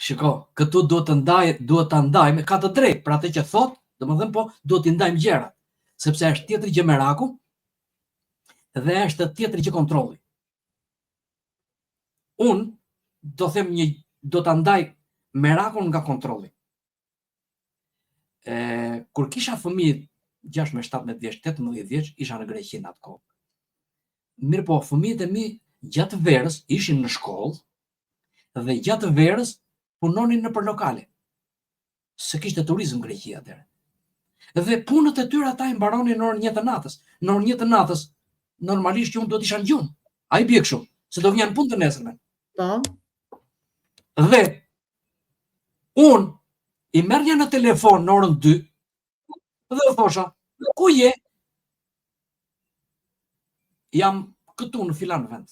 Shiko, këtu duhet të ndaj, duhet ta ndajmë, ka të drejtë për atë që thotë, domethënë po duhet t'i ndajmë gjërat, sepse është tjetër gjë meraku dhe është tjetër gjë kontrolli. Unë do them një do ta ndaj merakun nga kontrolli. E, kur kisha fëmijë 16, 17 vjeç, 18 vjeç, isha në Greqi në atë kohë. Mirëpo, fëmijët e mi gjatë verës ishin në shkollë dhe gjatë verës punonin nëpër lokale. Se kishte turizëm Greqia atëherë. Dhe punët e tyre ata i mbaronin në orën 1 të natës. Në orën 1 të natës, normalisht që unë duhet isha në gjumë. A i bie kështu, se do vija në punë të nesërmen. Po. Dhe unë i merrja në telefon në orën 2 dhe u thosha, ku je? Jam këtu në filan vend.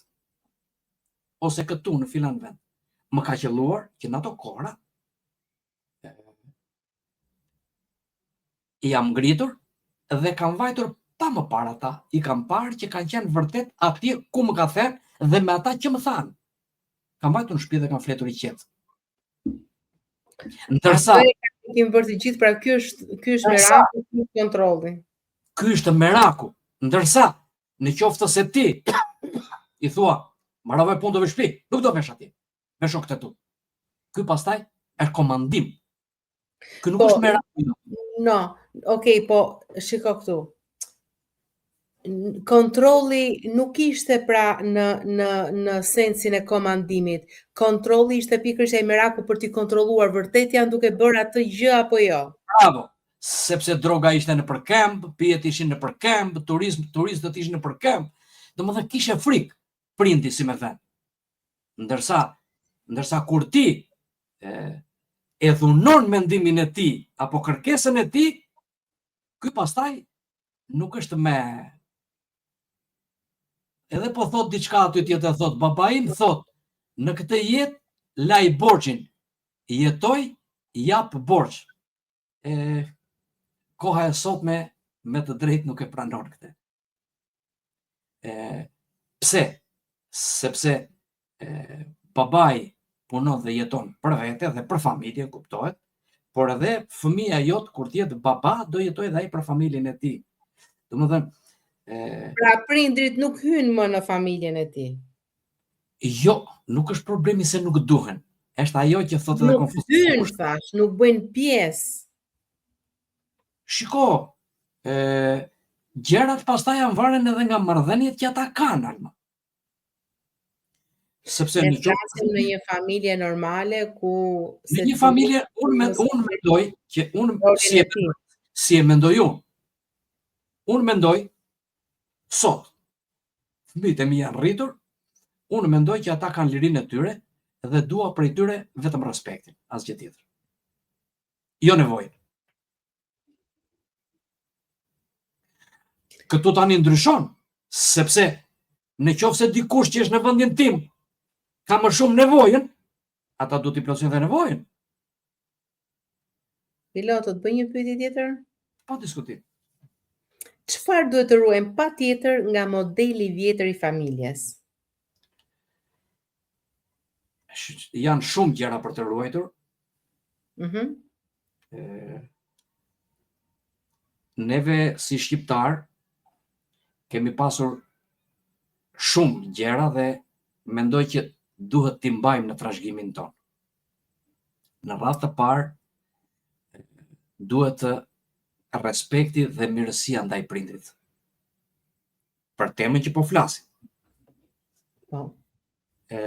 Ose këtu në filan vend. Më ka qëlluar që në ato kohëra jam ngritur dhe kam vajtur pa më parë ata, i kam parë që kanë qenë vërtet atje ku më ka thënë dhe me ata që më thanë. Kam vajtur në shtëpi dhe kam fletur i qetë. Ndërsa e kemi bërë të gjithë, pra ky është ky është meraku, ky është kontrolli. Ky është meraku. Ndërsa në qoftë se ti i thua, mbarove punë do në shtëpi, nuk do vesh atje. Me shokët e tu. Ky pastaj është komandim. Ky nuk po, është meraku. No, okay, po shiko këtu. Kontrolli nuk ishte pra në në në sensin e komandimit. Kontrolli ishte pikërisht ai meraku për t'i kontrolluar vërtet janë duke bërë atë gjë apo jo. Bravo. Sepse droga ishte nëpër këmbë, pijet ishin nëpër këmbë, turizm, turistët ishin nëpër këmbë. Domethënë kishe frikë prindi si me thënë. Ndërsa, ndërsa kur ti e, e dhunon mendimin e tij apo kërkesën e tij, ky pastaj nuk është me edhe po thot diçka aty tjetër thot baba im thot në këtë jetë laj borxhin jetoj jap borxh e. Koha e sotme me të drejtë nuk e pranon këtë. E, pse? Sepse e, babai punon dhe jeton për vete dhe për familjen, kuptohet, por edhe fëmija jot kur të jetë baba do jetojë dhe ai për familjen e tij. Domethënë, e Pra prindrit nuk hyjnë më në familjen e tij. Jo, nuk është problemi se nuk duhen. Është ajo që thotë edhe Konfuciusi. Nuk hyjnë, thash, nuk bëjnë pjesë. Shiko, e, gjërat pastaj janë varen edhe nga marrëdhëniet që ata kanë, Alma. Sepse ne flasim në një familje normale ku në një familje unë me, unë mendoj që unë si e si e mendoj unë. Unë mendoj sot fëmijët e mi janë rritur, unë mendoj që ata kanë lirinë e tyre dhe dua prej tyre vetëm respektin, asgjë tjetër. Jo nevojën. Këtu tani ndryshon, sepse në qoftë se dikush që është në vendin tim ka më shumë nevojën, ata duhet t'i plotësojnë dhe nevojën. Pilo, të të bëj një pyetje tjetër? Pa diskutim. Çfarë duhet të ruajmë patjetër nga modeli i vjetër i familjes? Janë shumë gjëra për të ruajtur. Mhm. Mm neve si shqiptar kemi pasur shumë gjëra dhe mendoj që duhet t'i mbajmë në trashëgiminë tonë. Në radhë të parë duhet të respekti dhe mirësia ndaj prindrit. Për temën që po flasim. Po. E,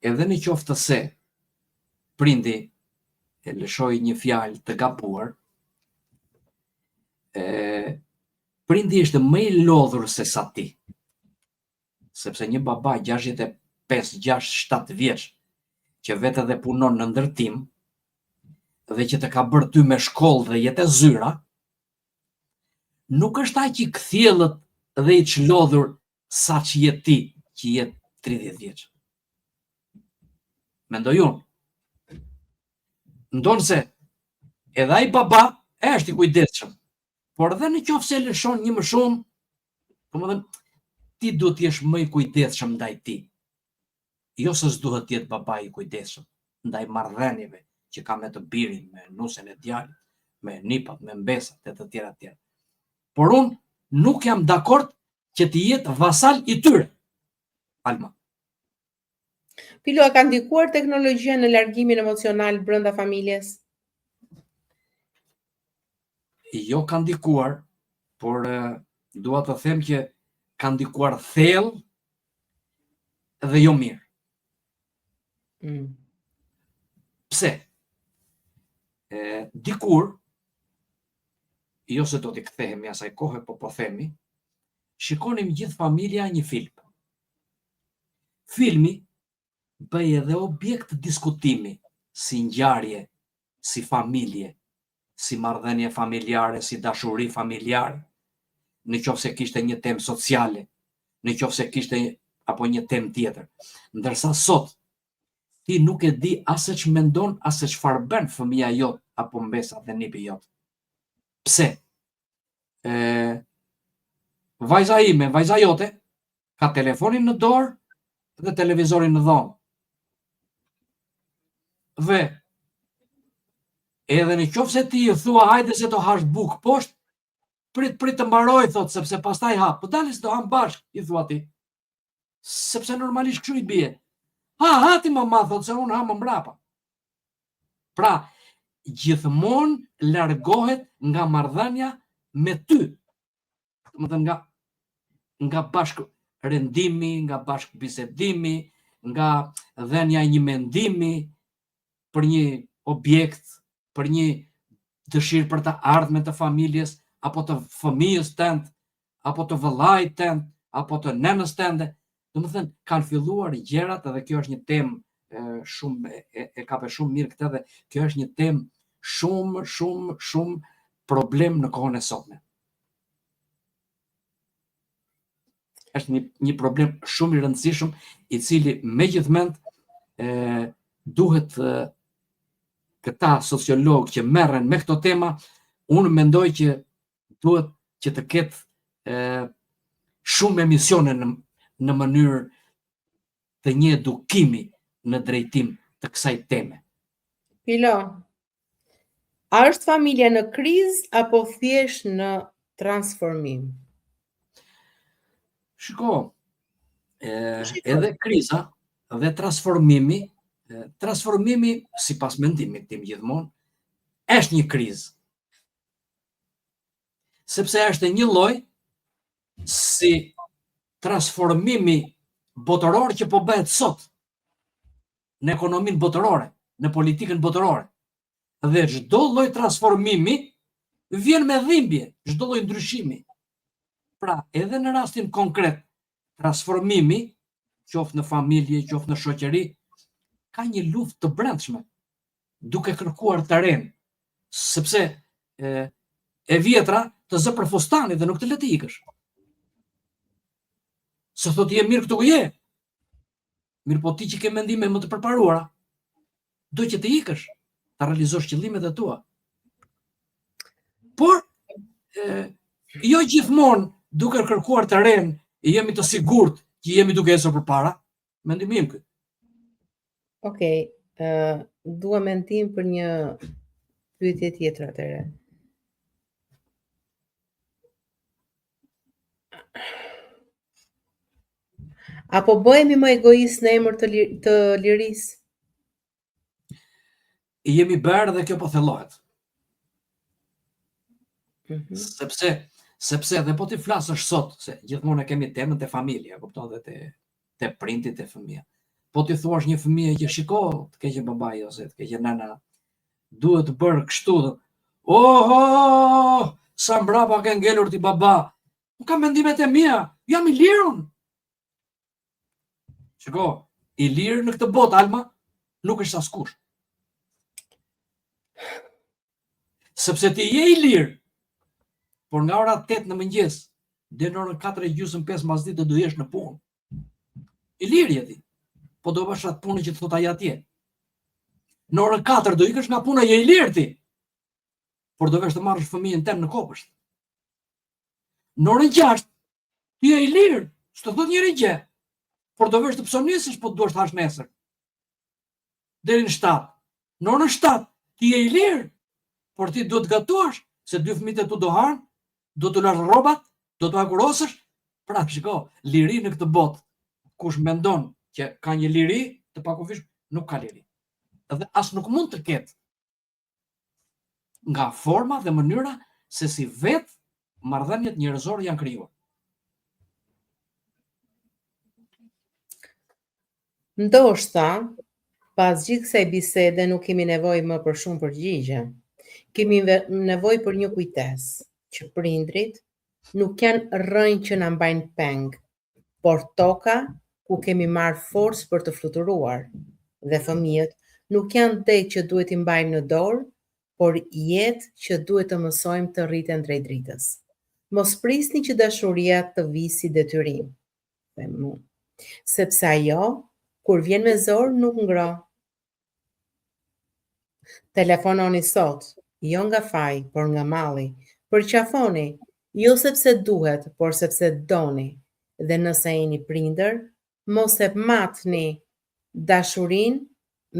edhe në qoftë se prindi e lëshoi një fjalë të gabuar, e, prindi është më i lodhur se sa ti. Sepse një baba 65, 6, 7 vjeç që vetë edhe punon në ndërtim dhe që të ka bërë ty me shkollë dhe je te zyra, nuk është aq i kthjellët dhe i çlodhur sa që je ti që je 30 vjeç. Mendoj unë. Ndonëse edhe ai baba është i kujdesshëm, por edhe në qoftë se lëshon një më shumë, domethënë ti duhet të jesh më i kujdesshëm ndaj tij. Jo se s'duhet të jetë babai i kujdesshëm ndaj marrëdhënieve që ka me të birin, me nusen e djalit, me nipat, me mbesat e të tjera të tjera. Por unë nuk jam dakord që të jetë vasal i tyre. Alma. Pilo, a ka ndikuar teknologjia në largimin emocional brenda familjes? Jo ka ndikuar, por dua të them që ka ndikuar thellë dhe jo mirë. Mm. Pse? E, dikur, jo se do t'i kthehemi asaj kohe, po po themi, shikonim gjithë familja një film. Filmi bëhej edhe objekt diskutimi, si ngjarje, si familje, si marrëdhënie familjare, si dashuri familjare, në qoftë se kishte një temë sociale, në qoftë se kishte apo një temë tjetër. Ndërsa sot, ti nuk e di as se ç'mendon, as se çfarë bën fëmija jot apo mbesa dhe nipi jot. Pse? E, vajza ime, vajza jote, ka telefonin në dorë dhe televizorin në dhomë. Dhe edhe në qoftë se ti i thua hajde se do hash bukë poshtë, prit prit të mbaroj thotë sepse pastaj ha, po dale se do ham bashkë, i thua ti. Sepse normalisht kështu i bie. Ha, ha ti mama thotë se unë ha më mbrapa. Pra, gjithmonë largohet nga marrëdhënia me ty. Domethënë nga nga bashkërendimi, nga bashkëbisedimi, nga dhënia e një mendimi për një objekt, për një dëshirë për të ardhmen të familjes apo të fëmijës tënd, apo të vëllait tënd, apo të nënës tënde. Domethënë kanë filluar gjërat edhe kjo është një temë shumë e, e kape shumë mirë këtë dhe kjo është një temë shumë shumë shumë problem në kohën e sotme. Është një një problem shumë i rëndësishëm i cili me gjithë mend e duhet e, këta sociologë që merren me këto tema, Unë mendoj që duhet që të ketë e, shumë emisione në, në mënyrë të një edukimi në drejtim të kësaj teme. Pilo, a është familja në krizë apo thjesht në transformim? Shiko, e, edhe kriza dhe transformimi, transformimi, sipas mendimit tim gjithmonë, është një krizë. Sepse është një lloj si transformimi botëror që po bëhet sot në ekonominë botërore, në politikën botërore. Dhe çdo lloj transformimi vjen me dhimbje, çdo lloj ndryshimi. Pra, edhe në rastin konkret, transformimi, qoftë në familje, qoftë në shoqëri, ka një luftë të brendshme, duke kërkuar të renë, sepse e, e vjetra të zë për fustani dhe nuk të lë të ikësh. Se thotë je mirë këtu ku je. Mirëpo ti që ke mendime më të përparuara, do që të ikësh, të realizosh qëllimet e tua. Por, e, jo gjithmonë duke kërkuar të renë, jemi të sigurt që jemi duke ecur përpara, mendimi im ky. Okej, okay, uh, dua mendim për një pyetje tjetër atëherë. A po bëhemi më egoistë në emër të, lir të lirisë? Jemi bërë dhe kjo po thellohet. Mm -hmm. Sepse sepse edhe po t'i flasësh sot, se gjithmonë e kemi temën te familja, kupton dhe te te prindi te fëmija. Po t'i thuash një fëmije që shiko, të keqen babai ose të keqen nëna, duhet bërë kështu. Oho, sa mbrapa ke ngelur ti baba. Unë kam mendimet e mia, jam i lirë unë. Shiko, i lirë në këtë botë, Alma, nuk është askush. Sepse ti je i lirë, por nga ora 8 në mëngjes, deri në orën 4 e gjysmë 5 masdite do jesh në punë. I lirë je ti. Po do bësh atë punën që të thotë ai atje. Në orën 4 do ikësh nga puna je i lirë ti. Por do vesh të marrësh fëmijën tënd në kopësht. Në orën 6 ti je i lirë, s'të thotë njeri gjë. Por do vesh të psonisësh po të duash të hash nesër. Deri në 7. Në orën 7 ti je i lirë, por ti duhet të gatuash se dy fëmijët e tu do hanë, do t'u lash rrobat, do t'u hekurosësh. Pra, shiko, liri në këtë botë, kush mendon që ka një liri të pakufishme, nuk ka liri. Dhe as nuk mund të ketë nga forma dhe mënyra se si vetë marrëdhëniet njerëzore janë krijuar. Ndoshta, pas gjithë kësaj bisede nuk kemi nevojë më për shumë përgjigje. Kemi nevojë për një kujtesë, që prindrit nuk janë rrënjë që na mbajnë peng, por toka ku kemi marrë forcë për të fluturuar. Dhe fëmijët nuk janë degë që duhet t'i mbajmë në dorë, por jetë që duhet të mësojmë të rriten drejt dritës. Mos prisni që dashuria të vijë si detyrim, them unë. Sepse ajo, kur vjen me zor, nuk ngroh. Telefononi sot, jo nga faji, por nga malli. Përqafoni, jo sepse duhet, por sepse doni. Dhe nëse jeni prindër, mos e matni dashurinë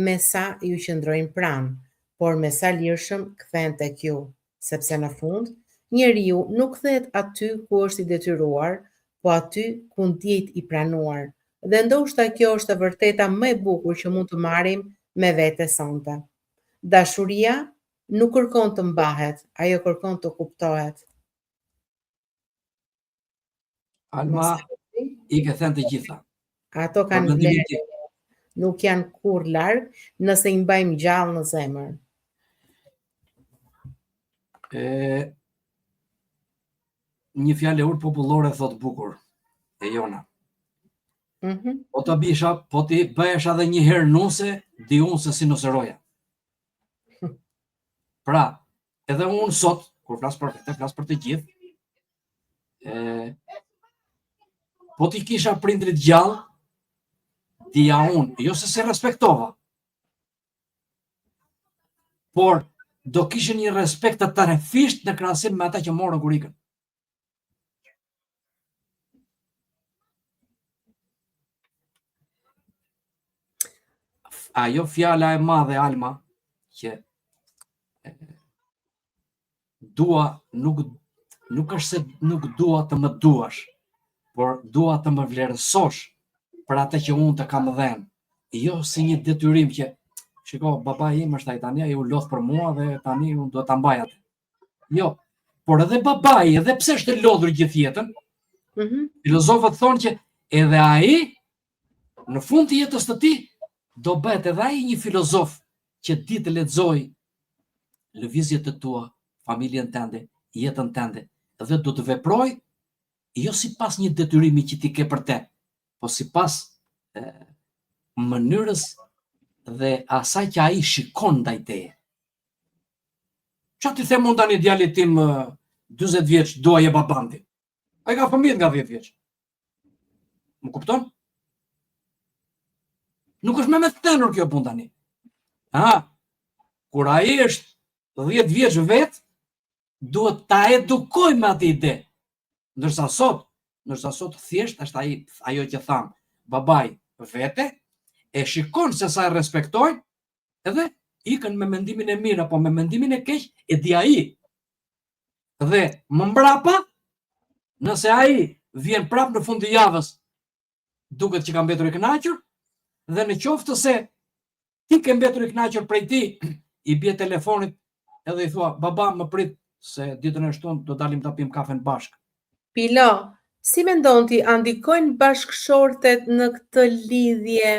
me sa ju qëndrojnë pranë, por me sa lirshëm kthehen tek ju, sepse në fund, njeriu nuk kthehet aty ku është i detyruar, po aty ku ndihet i pranuar. Dhe ndoshta kjo është e vërteta më e bukur që mund të marrim me vete sonte. Dashuria nuk kërkon të mbahet, ajo kërkon të kuptohet. Alma, i ke thënë të gjitha. Ato kanë vlerë. Nuk janë kurrë larg nëse i mbajmë gjallë në zemër. E, një fjalë e urtë popullore thotë bukur, e jona. Mm -hmm. Po të bisha, po t'i bëhesha edhe një herë nuse, di unë se si nusëroja. Pra, edhe unë sot, kur flas për vete, flas për të gjithë, e, po t'i kisha prindrit gjallë, dija unë, jo se s'i respektova, por do kishin një respekt të trefishtë në krahasim me ata që morën kur ikën. Ajo fjala e madhe Alma që dua nuk nuk është se nuk dua të më duash, por dua të më vlerësosh për atë që unë të kam dhënë. Jo si një detyrim që shiko, babai im është ai tani, ai u lodh për mua dhe tani unë duhet ta mbaj atë. Jo, por edhe babai, edhe pse është lodhur gjithë jetën, mm -hmm. filozofët thonë që edhe ai në fund të jetës të tij do bëhet edhe ai një filozof që di të lexojë lëvizjet e tua, familjen tënde, jetën tënde dhe do të veprojë jo sipas një detyrimi që ti ke për te, po sipas e, mënyrës dhe asaj që ai shikon ndaj teje. Ça t'i them unë tani djalit tim 40 vjeç duaje babanë ti? Ai ka fëmijët nga 10 vjeç. Më kupton? Nuk është me me thënë kjo punë tani. Ha, kur ai është 10 vjeç vetë, duhet ta edukoj me atë ide. Ndërsa sot, ndërsa sot thjesht është ai ajo që thamë, babai vete e shikon se sa e respektojnë, edhe ikën me mendimin e mirë apo me mendimin e keq, e di ai. Dhe më mbrapa, nëse ai vjen prapë në fund të javës, duket që ka mbetur i kënaqur, dhe në qoftë se ti ke mbetur i kënaqur prej tij, i bie telefonit edhe i thua, baba më prit se ditën e shtunë do dalim ta pim kafen bashkë. Pilo, si mendon ti, a ndikojnë bashkëshortet në këtë lidhje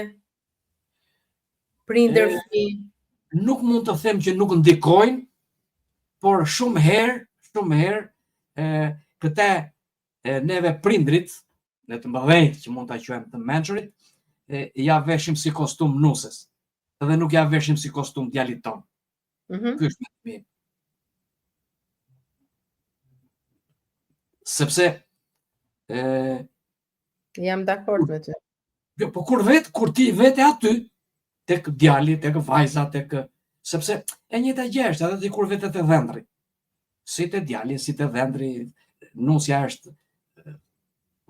prindër fëmijë? Nuk mund të them që nuk ndikojnë, por shumë herë, shumë herë, e, këte e, neve prindrit, ne të mëdhenjtë që mund ta quajmë të mençurit, e, ia veshim si kostum nuses, dhe nuk ia veshim si kostum djalit tonë. Mm -hmm. Ky është mendimi. Sepse e, Jam dakord me ty. Jo, po kur vet, kur ti vete aty, tek djali, tek vajza, tek sepse e njëjta gjë është edhe ti kur vete te dhëndri. Si te djali, si te dhëndri, nusja është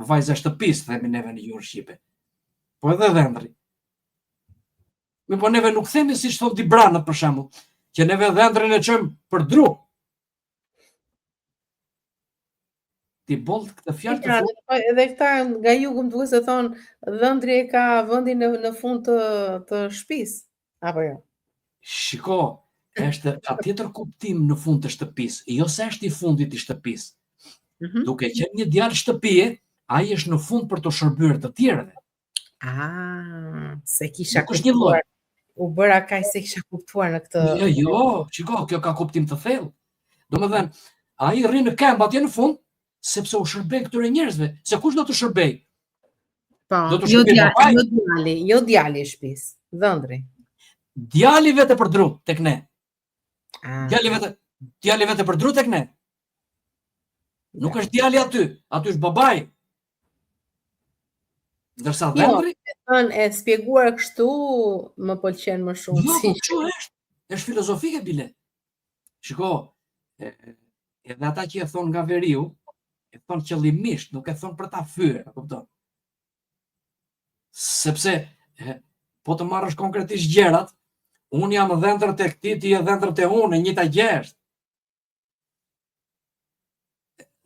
vajza e shtëpisë, themi neve në gjuhën shqipe. Po edhe dhëndri. Mirëpo neve nuk themi siç thonë dibranët për shembull, që neve dhëndrin e çojmë për dru. Ti boll këtë fjalë të fund. Po, edhe këta nga jugu më duket se thonë dhëndri e ka vendin në në fund të të shtëpisë, apo jo? Shiko, është ka tjetër kuptim në fund të shtëpisë, jo se është i fundit i shtëpisë. Mm -hmm. Duke qenë një djalë shtëpie, ai është në fund për të shërbyer të tjerëve. Ah, s'e kisha Nuk është një lloj. U bëra kaq s'e kisha kuptuar në këtë. Jo, jo, shiko, kjo ka kuptim të thellë. Domethënë, ai rri në këmbë atje në fund, sepse u shërben këtyre njerëzve, se kush do të shërbejë? Po, do të jo shërbejë babai. Jo djali, jo djali i shtëpisë, dhëndri. Djali vete për dru tek ne. Ah. Djali vete, djali vete për dru tek ne. Nuk është djali aty, aty është babai. Ndërsa jo, dhëndri, e thënë e shpjeguar kështu më pëlqen më shumë. Jo, po kështu është. Është filozofike bile. Shiko, e, edhe ata që e thonë nga veriu, e thonë qëllimisht, nuk e thonë për ta fyer, e kupton? Sepse e, po të marrësh konkretisht gjërat, unë jam dhëndër tek ti, ti je dhëndër te unë, e njëjta gjë është.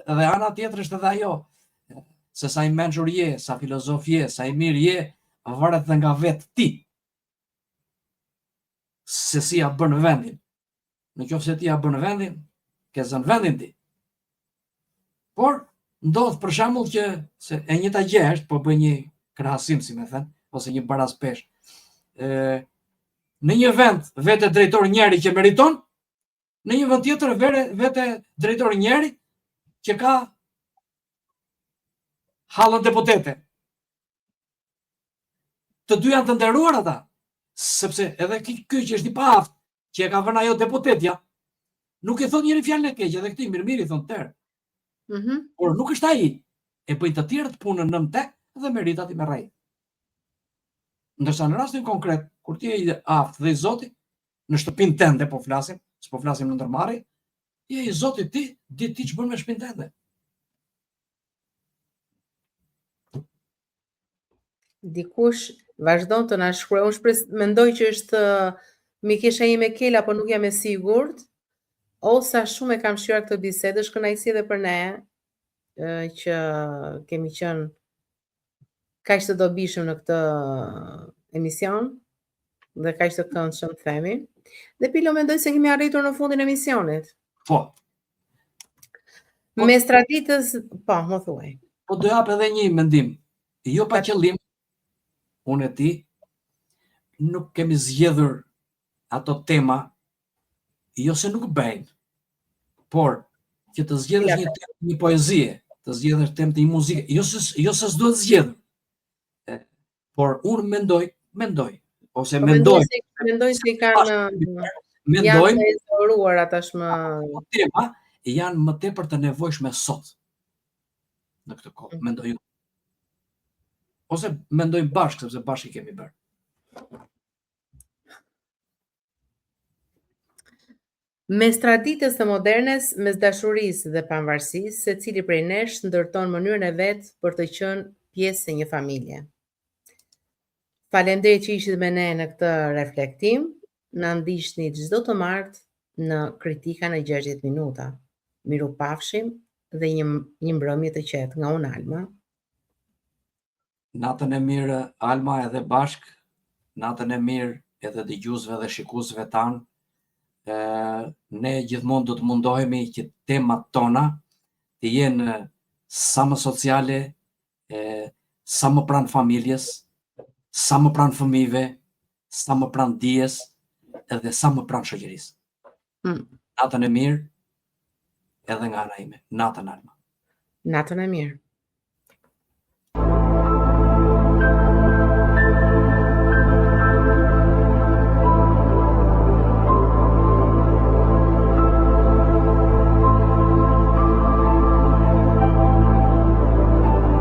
Dhe ana tjetër është edhe ajo, se sa i mençur je, sa filozof je, sa i mirë je, varet dhe nga vetë ti. Se si ja bën vendin. Në qoftë se ti ja bën vendin, ke zënë vendin ti. Por, ndodh për shembull që se e njëjta gjë është, po bëj një krahasim, si me thënë, ose një baraspeshë. E, në një vend vete drejtor njëri që meriton, Në një vend tjetër vere, vete drejtor njëri që ka hallën deputete. Të dy janë të nderuar ata, sepse edhe ky që është i paaftë, që e ka vënë ajo deputetja, nuk i thotë njeri fjalën e keqe, edhe këtij mirë mirë i thonë tërë. Mm -hmm. Por nuk është ai, e bëjnë të tjerët punën nën te dhe meritat i merr ai. Ndërsa në rastin konkret, kur ti je i aftë dhe i zoti, në shtëpinë tënde po flasim, S'po flasim në ndërmarrje, je i zoti ti, di ti ç'bën me shpinë tënde. Dikush vazhdon të na shkruajë. Unë shpres mendoj që është mikesha ime Kela, po nuk jam e sigurt. O sa shumë e kam shijuar këtë bisedë, është kënaqësi edhe për ne që kemi qenë kaq të dobishëm në këtë emision dhe kaq të këndshëm të themi. Dhe Pilo mendoj se kemi arritur në fundin e emisionit. Po. po. Mes traditës, po, më thuaj. Po do jap edhe një mendim. Jo pa qëllim, unë e ti nuk kemi zgjedhur ato tema jo se nuk bëjnë, por që të zgjedhësh një temë një poezie, të zgjedhësh temë të një muzike, jo se jo se s'duhet zgjedhur. Por unë mendoj, mendoj, ose po mendoj, se mendoj se kanë mendoj janë të ezauruara tashmë. Tema janë më tepër të nevojshme sot në këtë kohë, mm. mendoj unë. Ose mendoj bashkë, sepse bashkë i kemi bërë. Mes traditës dhe modernes, mes dashurisë dhe pavarësisë, secili prej nesh ndërton mënyrën e vet për të qenë pjesë e një familje. Faleminderit që ishit me ne në këtë reflektim. Na ndiqni çdo të martë në Kritika në 60 minuta. Mirupafshim dhe një një mbrëmje të qetë nga unë Alma. Natën e mirë Alma edhe bashkë, natën e mirë edhe dëgjuesve dhe shikuesve tanë. Ë ne gjithmonë do të mundohemi që temat tona të jenë sa më sociale, e sa më pranë familjes, sa më pranë fëmijëve, sa më pranë dijes edhe sa më pranë shoqërisë. Mm. Natën e mirë edhe nga ana ime. Natën Alma. Natën e mirë.